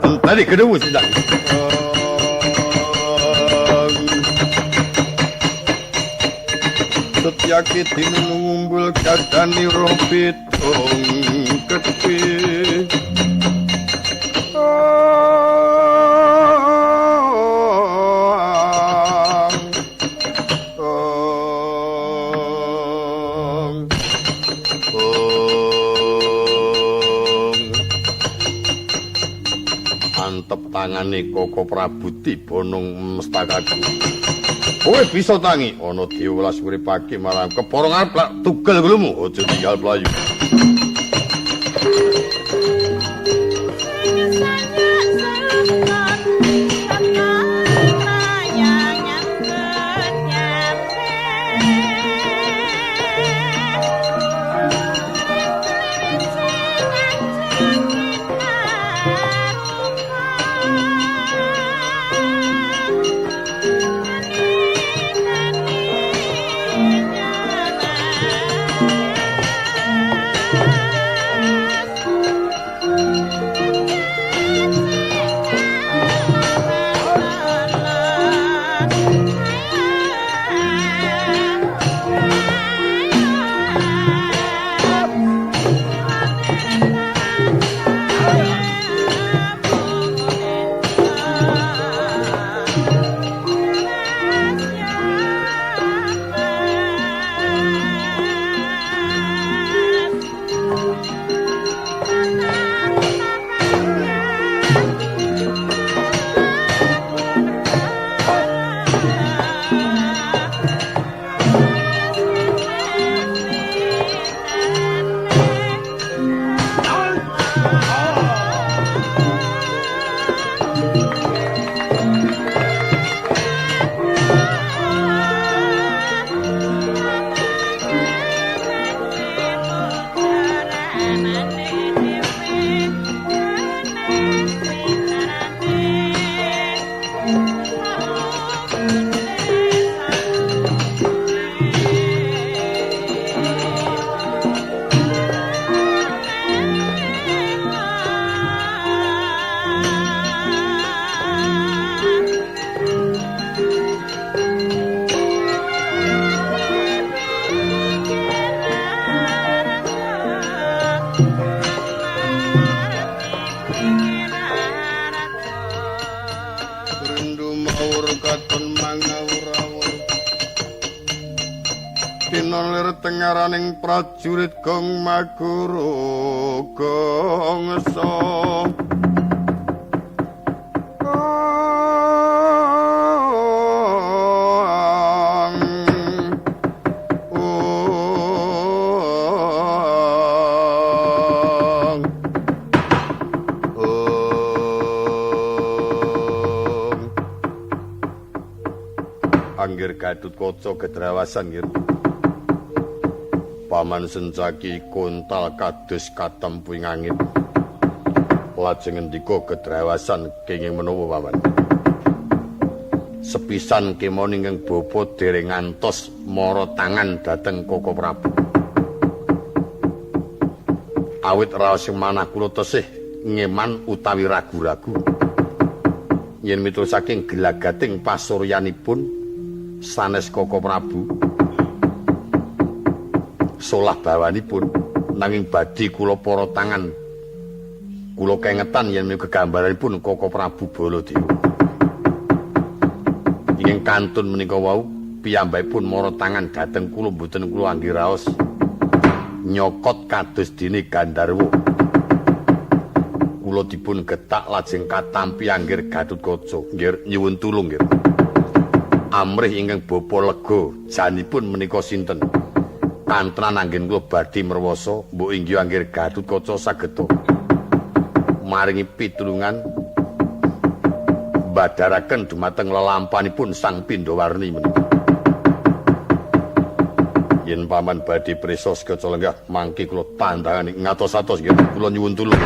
Enteni gedhewu Sencaki. Setyaki tinungumbul kadani roh pitung kepi. Antep tangane Koko Prabu tiba nang mestakaku. Kowe bisa tangi ana dewa welas uripake marang kepara ngarep lak tugel gulumu aja tinggal mlayu. Tengaraning prajurit gong maguru gong so Anggir Gatut Kaca gedrawasan nggih. Paman Sencaki kontal kados katempuing angin. Lajeng ngendika gedrawasan kenging menawa paman. Sepisan kemawon ingkang bapa dereng ngantos mara tangan dhateng Koko Prabu. Awit raos manah kula tesih ngeman utawi ragu-ragu. Yen miturut saking gelagating pasuryanipun sanes Koko Prabu solah bawanipun nanging badhe kula para tangan Kula kengetan yen menika gegambaranipun Koko Prabu Baladewa. Ingkang kantun menika wau piyambakipun mara tangan dhateng kula mboten kula angge raos nyokot kados dene Gandharwa. Kula dipun getak lajeng katampi anggir Gatotkaca. Nggih nyuwun tulung nggih. Amrih ingkang bapa lega janipun menika sinten? Kantran anggen kula badhe merwasa mbok inggih anggir Gatotkaca saged maringi pitulungan badharaken dumateng lelampanipun Sang Pindhawarni menika. Yen paman badhe prisa sekeca lenggah mangke kula tandhangani ngatos-atos nggih kula nyuwun tulung.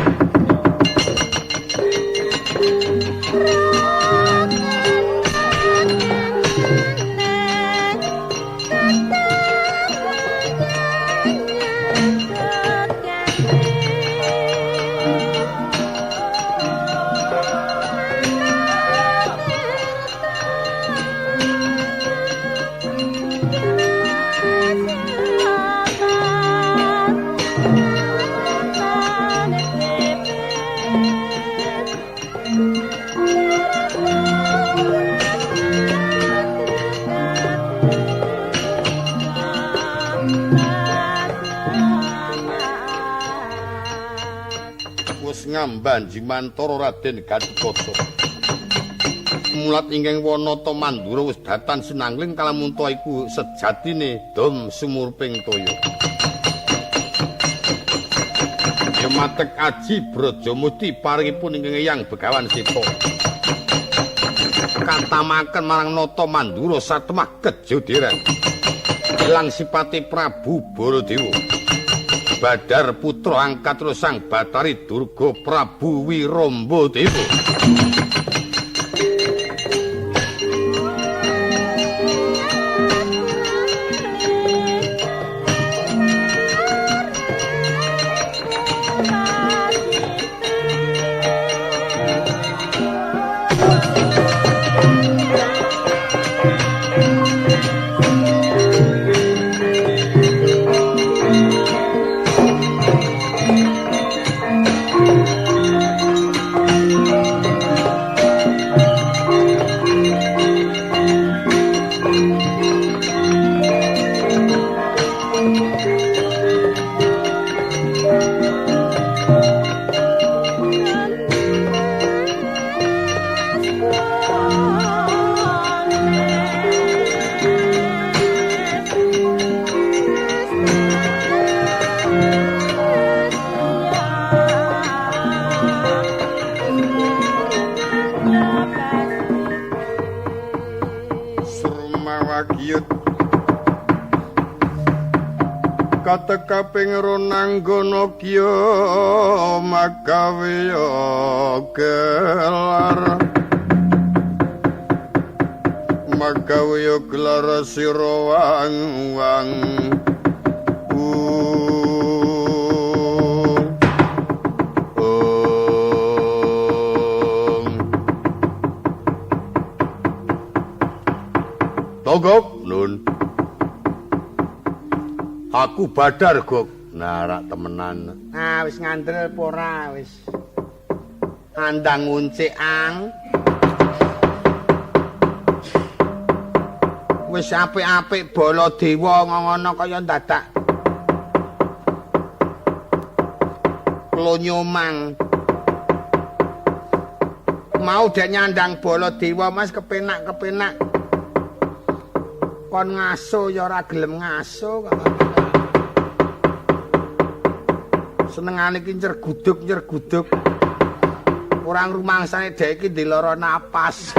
Ngamban Jimantara Raden Gatotkaca. Mulat ingkang Wanata Mandura wis datan sinangling kalamunta iku sejatine dom sumurping toya. Matek aji Brajamusti paringipun ingkang Eyang Begawan Seta. Katamaken marang Nata Mandura satemah kejodheran. Ilang sipate Prabu Baladewa. Badar putra angkat Sang Batari Durga Prabu Wiramba Dewa. Katekaping ronanggana kya magawe gelar magawe gelar sira wang wang Togok nun. Aku Badar, Gok. Nah, rak temenan. Ah, wis ngandel apa ora wis. Andang nguncik ang. Wis apik-apik Baladewa ngono kaya dadak. Klonyomang. Mau dek nyandang Baladewa Mas kepenak-kepenak. Kon ngaso ya ora gelem ngaso kok. Senengane iki nyerguduk-nyerguduk. Ora ngrumangsane dhek iki ndek lara napas.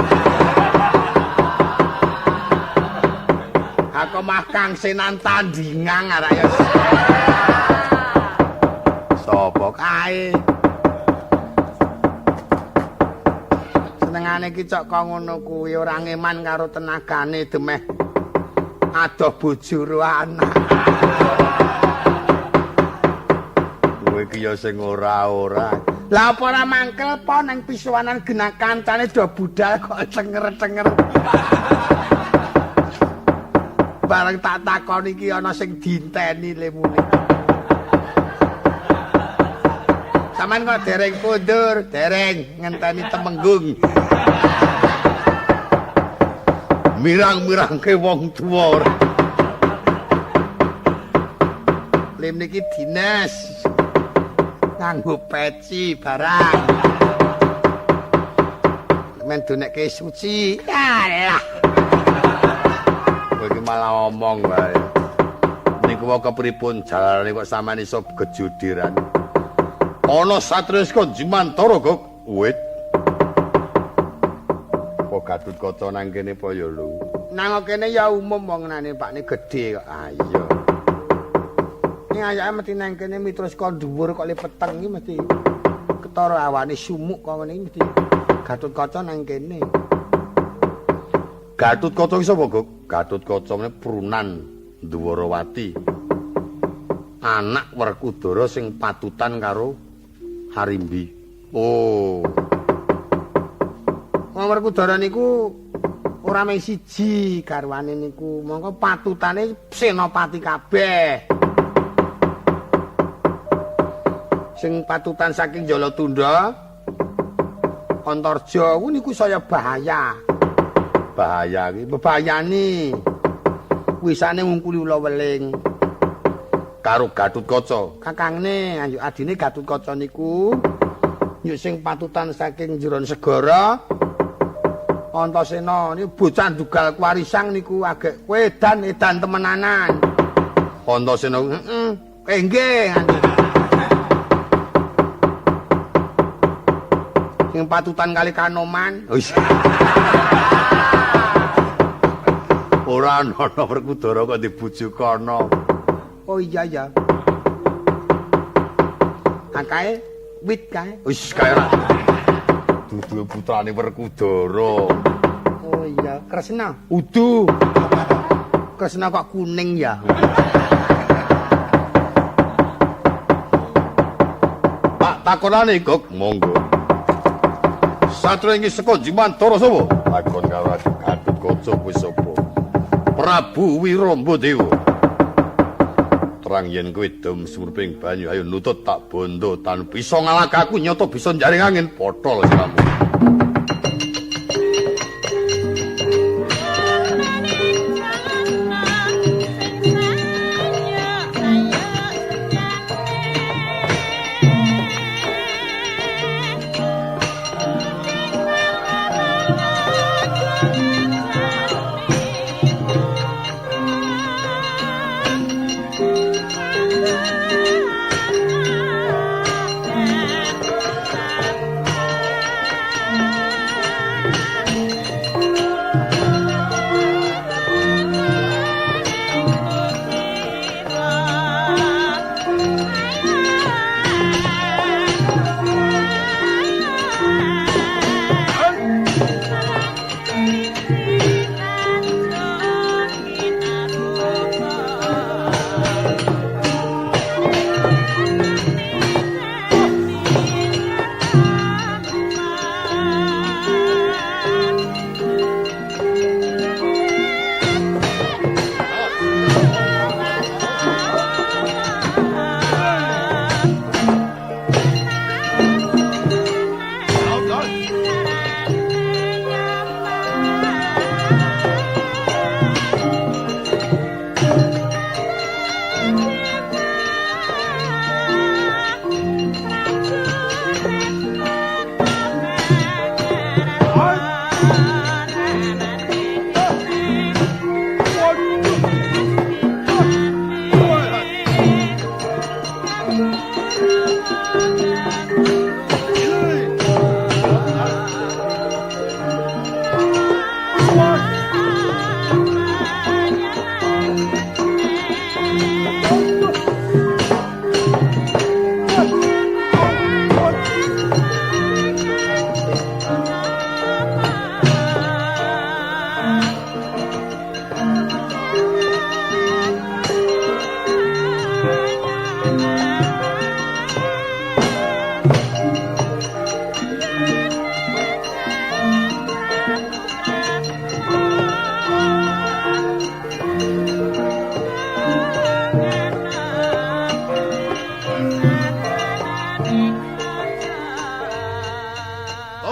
Aku mah kang senan tandingan arek ya. Sopo kae? Senengane iki cok kok ngono kuwi ora ngeman karo tenagane demeh adoh bojo ro anak. Kowe iki ya sing ora-ora. Lah apa ora mangkel po nang pisuwanan genah kancane do budal kok cenger-cenger. Bareng tak takoni iki ana sing dinteni lemune. Sampeyan kok dereng kundur, dereng ngenteni temenggung. Mirang-mirangke wong tuwa. Lim niki dinas. Nganggo peci barang. Men donekke suci. Alah. Kowe iki malah omong wae. Niku wae kepripun jalarane kok sampean iso gejudiran. Ana satriya saka Jimantara kok. Wit. Apa Gatotkaca nang kene apa ya lho? Nang kene ya umum wong nane pakne gedhe kok. Ah iya. Ning ayake mesti nang kene mitrus kok dhuwur kok le peteng iki mesti ketara awane sumuk kok ngene iki mesti Gatotkaca nang kene. Gatotkaca iki sapa, Gok? Gatotkaca meneh Prunan Dwarawati. Anak Werkudara sing patutan karo Harimbi. Oh. Wong Werkudara niku ora mung siji garwane niku, mongko patutane senopati kabeh. Sing patutan saking Jalatunda Antarja ku niku saya bahaya. Bahaya iki bebayani. Wisane ngungkuli ula weling karo Gatotkaca. Kakangne anjuk adine Gatotkaca niku nyuk sing patutan saking jeron segara Antasena niku bocah ndugal kuwarisang niku agek kowe edan edan temenanan. Antasena heeh. Nggih nganti. Sing patutan kali Kanoman. Oh iya. Ora ana Werkudara kok dibujuk kono. Oh iya ya. Akae wit kae. Wis kae ora. Dudu putrane Werkudara. Oh iya, Kresna. Udu. Kresna kok kuning ya. Pak takonane kok monggo. Satria iki saka Jimantara sapa? Takon karo Gatotkaca kuwi sapa? Prabu Wirombadewa. Terang yen kowe dom sumruping banyu ayo nutut tak bondo tan bisa ngalahke aku nyata bisa njaring angin potol siramu.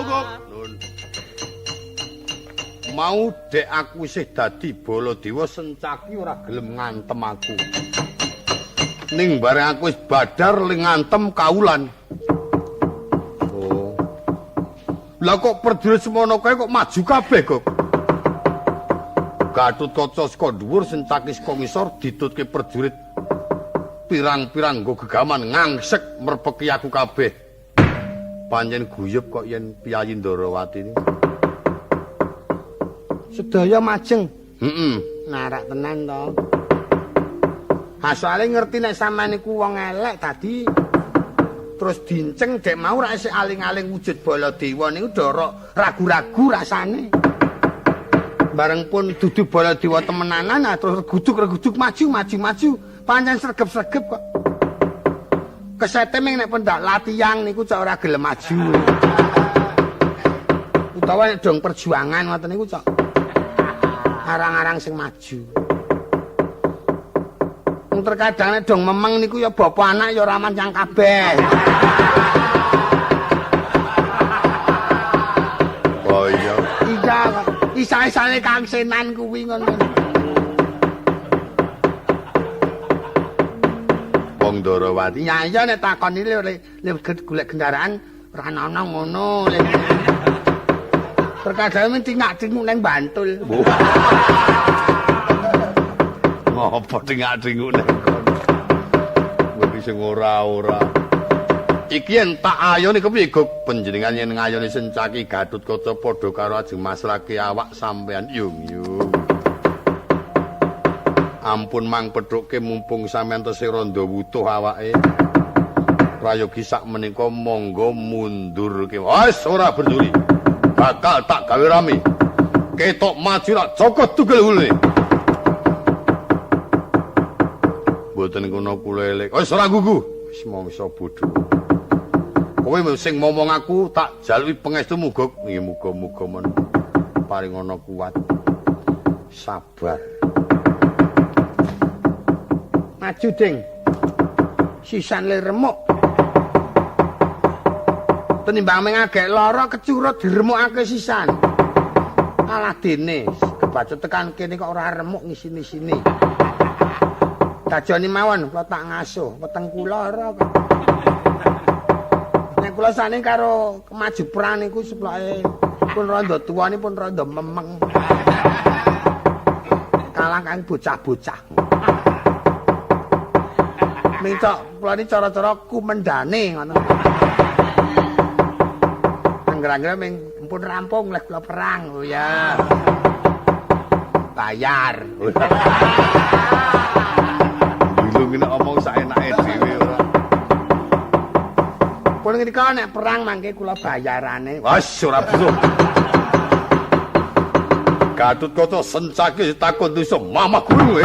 Monggo. Nun. Mau dek aku isih dadi Baladewa Sencaki ora gelem ngantem aku. Ning bareng aku wis badar ling ngantem kaulan. Oh. Lah kok prajurit semono kae kok maju kabeh kok. Gatotkaca saka dhuwur Sencaki saka ngisor ditutke prajurit pirang-pirang nggo gegaman ngangsek merpeki aku kabeh. Pancen guyub kok yen piyayi Ndarawati ini. Sedaya majeng. Heeh. Narak tenan to. Ha soalé ngerti nek sampean niku wong elek dadi terus dinceng dek mau ra isih aling-aling wujud Baladewa niku dorok ragu-ragu rasane. Bareng pun dudu Baladewa temenanan terus reguduk-reguduk maju maju maju pancen sregep-sregep kok. Kesete ming nek pendak latihan niku cok ora gelem maju. Utawa nek dong perjuangan ngoten niku cok arang-arang sing maju. Wong terkadang nek dong memeng niku ya bapak anak ya ora mancang kabeh. Oh iya. Iya kok. Isa-isane Kang Senan kuwi ngono. Wong Ndarawati. Ya iya nek takoni le golek kendaraan ora ana ngono. Terkadang tingak-tinguk nang Bantul. Ngopo tingak-tinguk nang kono? Kowe iki sing ora-ora. Iki yen tak ayone kepiye Gok? Panjenengan yen ngayone Sencaki Gatotkaca padha karo ajeng masrake awak sampean yung-yung. Ampun mang pethuke mumpung sampean tesih randha wutuh awake. Prayogi sak menika monggo mundur ke. Wis ora berduri. Bakal tak gawe rame. Ketok maju rak cokot tugel hule. Mboten kono kula elek. Wis ora gugu. Wis mangsa bodho. Kowe sing momong aku tak jaluki pangestumu, Gok. Nggih muga-muga men paring ana kuat. Sabar. Maju, Ding. Sisan le remuk. Tenimbang mengagek lara kecurut diremukake sisan. Kalah dene kebacut tekan kene kok ora remuk ngisini-sini. Dajoni mawon kula tak ngasuh weteng kula ora kok. Nek kula sane karo kemaju perang niku seploke pun rada tuwa pun rada memeng. Kalah kang bocah-bocah. Minta kula ni cara-cara kumendane ngono. Angger-angger ming pun rampung leh kula perang. Oh ya. Bayar. Dulu ngene omong saenake dhewe ora. Pun ngrika nek perang mangke kula bayarane. Wes ora butuh. Gatotkaca Sencaki takon dosa mamah guru.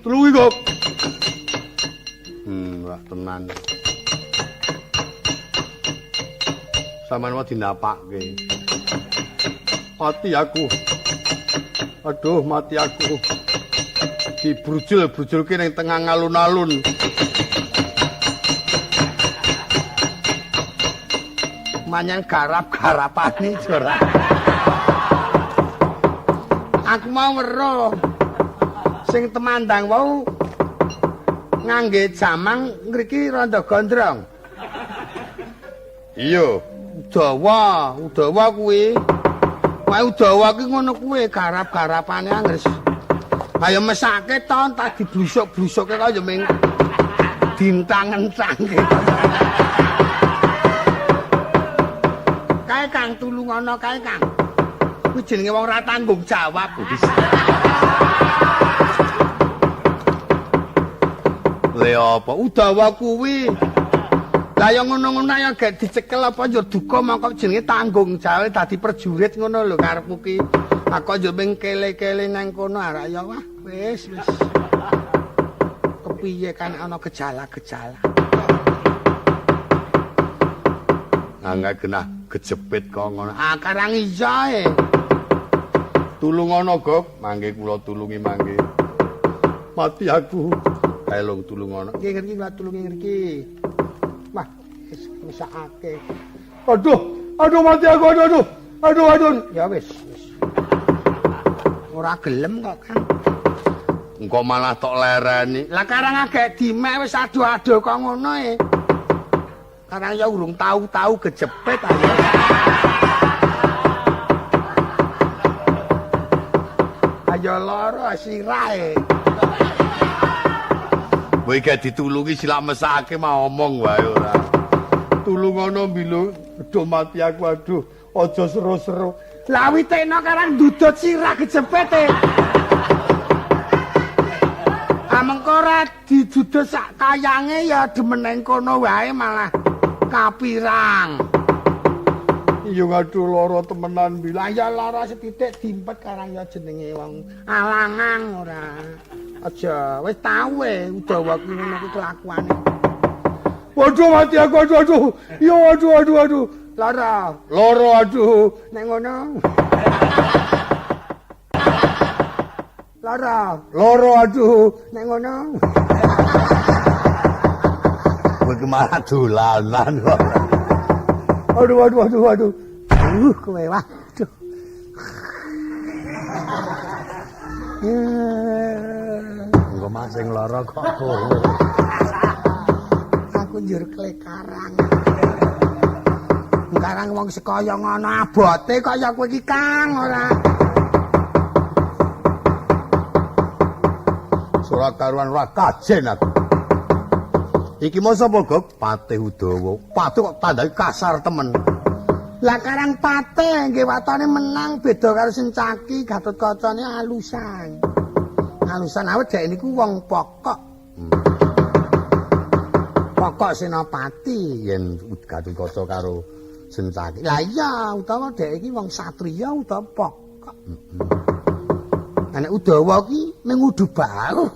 Tulungi kok. Wah tenan. Sampeyan wae dinapake. Mati aku. Aduh, mati aku. Dibrujul-brujulke ning tengah alun-alun. Manyan garap-garapane ora. Aku mau weruh sing temandang wau ngangge jamang ngriki rada gondrong. Iya, Udawa, Udawa kuwi. Wae Udawa ki ngono kuwi garap-garapane anggere. Ayo mesake to tak diblusuk-blusuke kaya ming dintang-entangke. Kae Kang tulungono kae Kang. Kuwi jenenge wong ora tanggung jawab. Le apa Udawa kuwi? Lah ya ngono-ngono ya gek dicekel apa njur duka mongko jenenge tanggung jawab dadi prajurit ngono lho karepmu ki. Aku njur ming kele-kele nang kono arek ya wah wis wis. Kepiye kan ana gejala-gejala. Angga genah kejepit kok ngono. Ah karang iya e. Tulungono, Gok. Mangke kula tulungi mangke. Mati aku. Ayo long tulungono. Nggih ngerti kula tulungi ngriki. Wah, wis mesakake. Aduh, aduh mati aku, aduh, aduh. Aduh, aduh. Ya wis, wis. Ora gelem kok, Kang. Engko malah tok lereni. Lah karang agek dimek wis aduh-aduh kok ngono e. Karang ya urung tau-tau kejepit ayo. Ayo lara sirahe. Kowe gak ditulungi silak mesake mah omong wae ora. Tulungono mbilu, aduh mati aku aduh, aja seru-seru. Lah witekno karang ndudut sirah kejepit e. Amengko ora didudut sak kayange ya demen nang kono wae malah kapirang. Iya aduh lara temenan mbilu. Ya lara sethithik dimpet karang ya jenenge wong alangan ora. Aja wis tau e Udawa kuwi ngono kuwi kelakuane. Waduh mati aku aduh aduh. Ya aduh aduh aduh. Lara, lara aduh. Nek ngono. Lara, lara aduh. Nek ngono. Kowe ki malah dolanan kok. Aduh aduh aduh aduh. Kowe wah. Aduh. Engko mah sing lara kok kowe. Aku njur klekarang. Karang wong sekaya ngono abote kaya kowe iki Kang ora. Ora karuan ora kajen aku. Iki mau sapa, Gok? Patih Udawa. Patih kok tandai kasar temen. Lah karang patih nggih watone menang beda karo Sencaki, Gatotkaca-ne alusan. Alusan awet dhek niku wong pokok. Pokok senopati yen Gatotkaca karo Sencaki. Lah iya, utawa dhek iki wong satriya utawa pokok. Nek Udawa ki ning udu bau.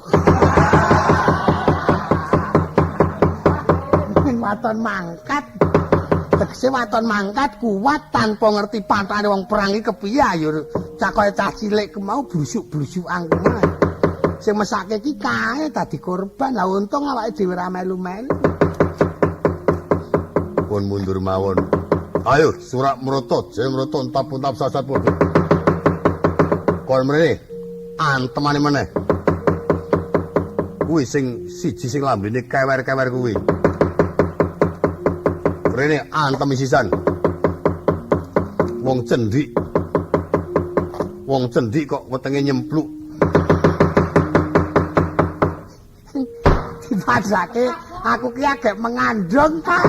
Ning waton mangkat. Tegese waton mangkat kuat tanpa ngerti pantane wong perang iki kepiye ayo cah kaya cah cilik kemau blusuk-blusukan kuwi. Sing mesake iki kae dadi korban. Lah untung awake dhewe ra melu-melu. Pun mundur mawon. Ayo surak mroto, jaya mroto entap-entap sasat padha. Kon mrene. Antemane meneh. Kuwi sing siji sing lambene kewer-kewer kuwi. Rene antem sisan. Wong cendik. Wong cendik kok wetenge nyempluk. Dipadhake aku ki agek mengandung ta.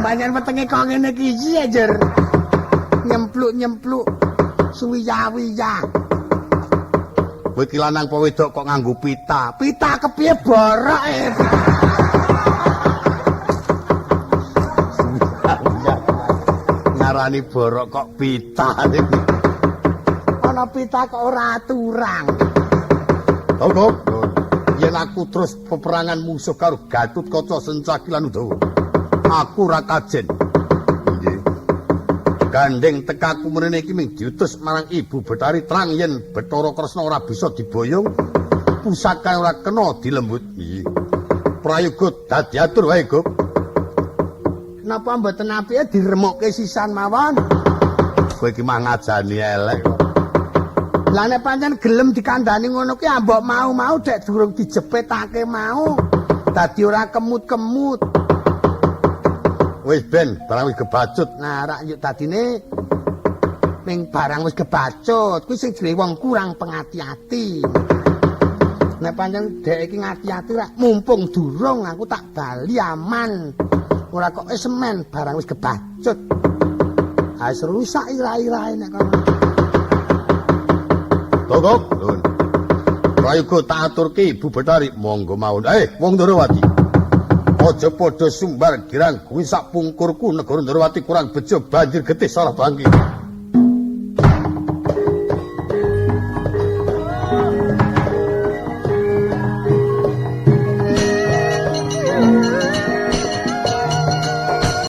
Pancen wetenge kok ngene iki iki jer. Nyempluk-nyempluk. Suwiya-wiya. Kowe iki lanang apa wedok kok nganggo pita? Pita kepiye borok e. Ngarani borok kok pita. Ana pita kok ora aturang. Togok. Yen aku terus peperangan musuh karo Gatotkaca Sencaki lan Udawa. Aku ora kajen. Nggih. Gandeng tekaku mrene iki ming diutus marang Ibu Bathari terang yen Bathara Kresna ora bisa diboyong, pusaka ora kena dilembut. Nggih. Prayoga dadi atur wae, Gop. Napa mboten apike diremokke sisan mawon? Kowe iki mah ngajani elek kok. Lah nek pancen gelem dikandani ngono ki ambok mau-mau dek durung dijepetake mau. Dadi ora kemut-kemut. Wis ben, barang wis kebacut. Nah, rak yuk dadine ning barang wis kebacut, kuwi sing jenenge wong kurang pengati-ati. Nek pancen dek iki ngati-ati rak mumpung durung aku tak bali aman. Ora kok wis semen barang wis kebacut. Ah wis rusak ira-irae nek kono. Togok, nuwun. Prayoga tak aturke Ibu Bathari, monggo mawon. Wong Ndorowati. Aja padha sumbar girang kuwi sak pungkurku negara Ndorowati kurang bejo banjir getih salah bangki.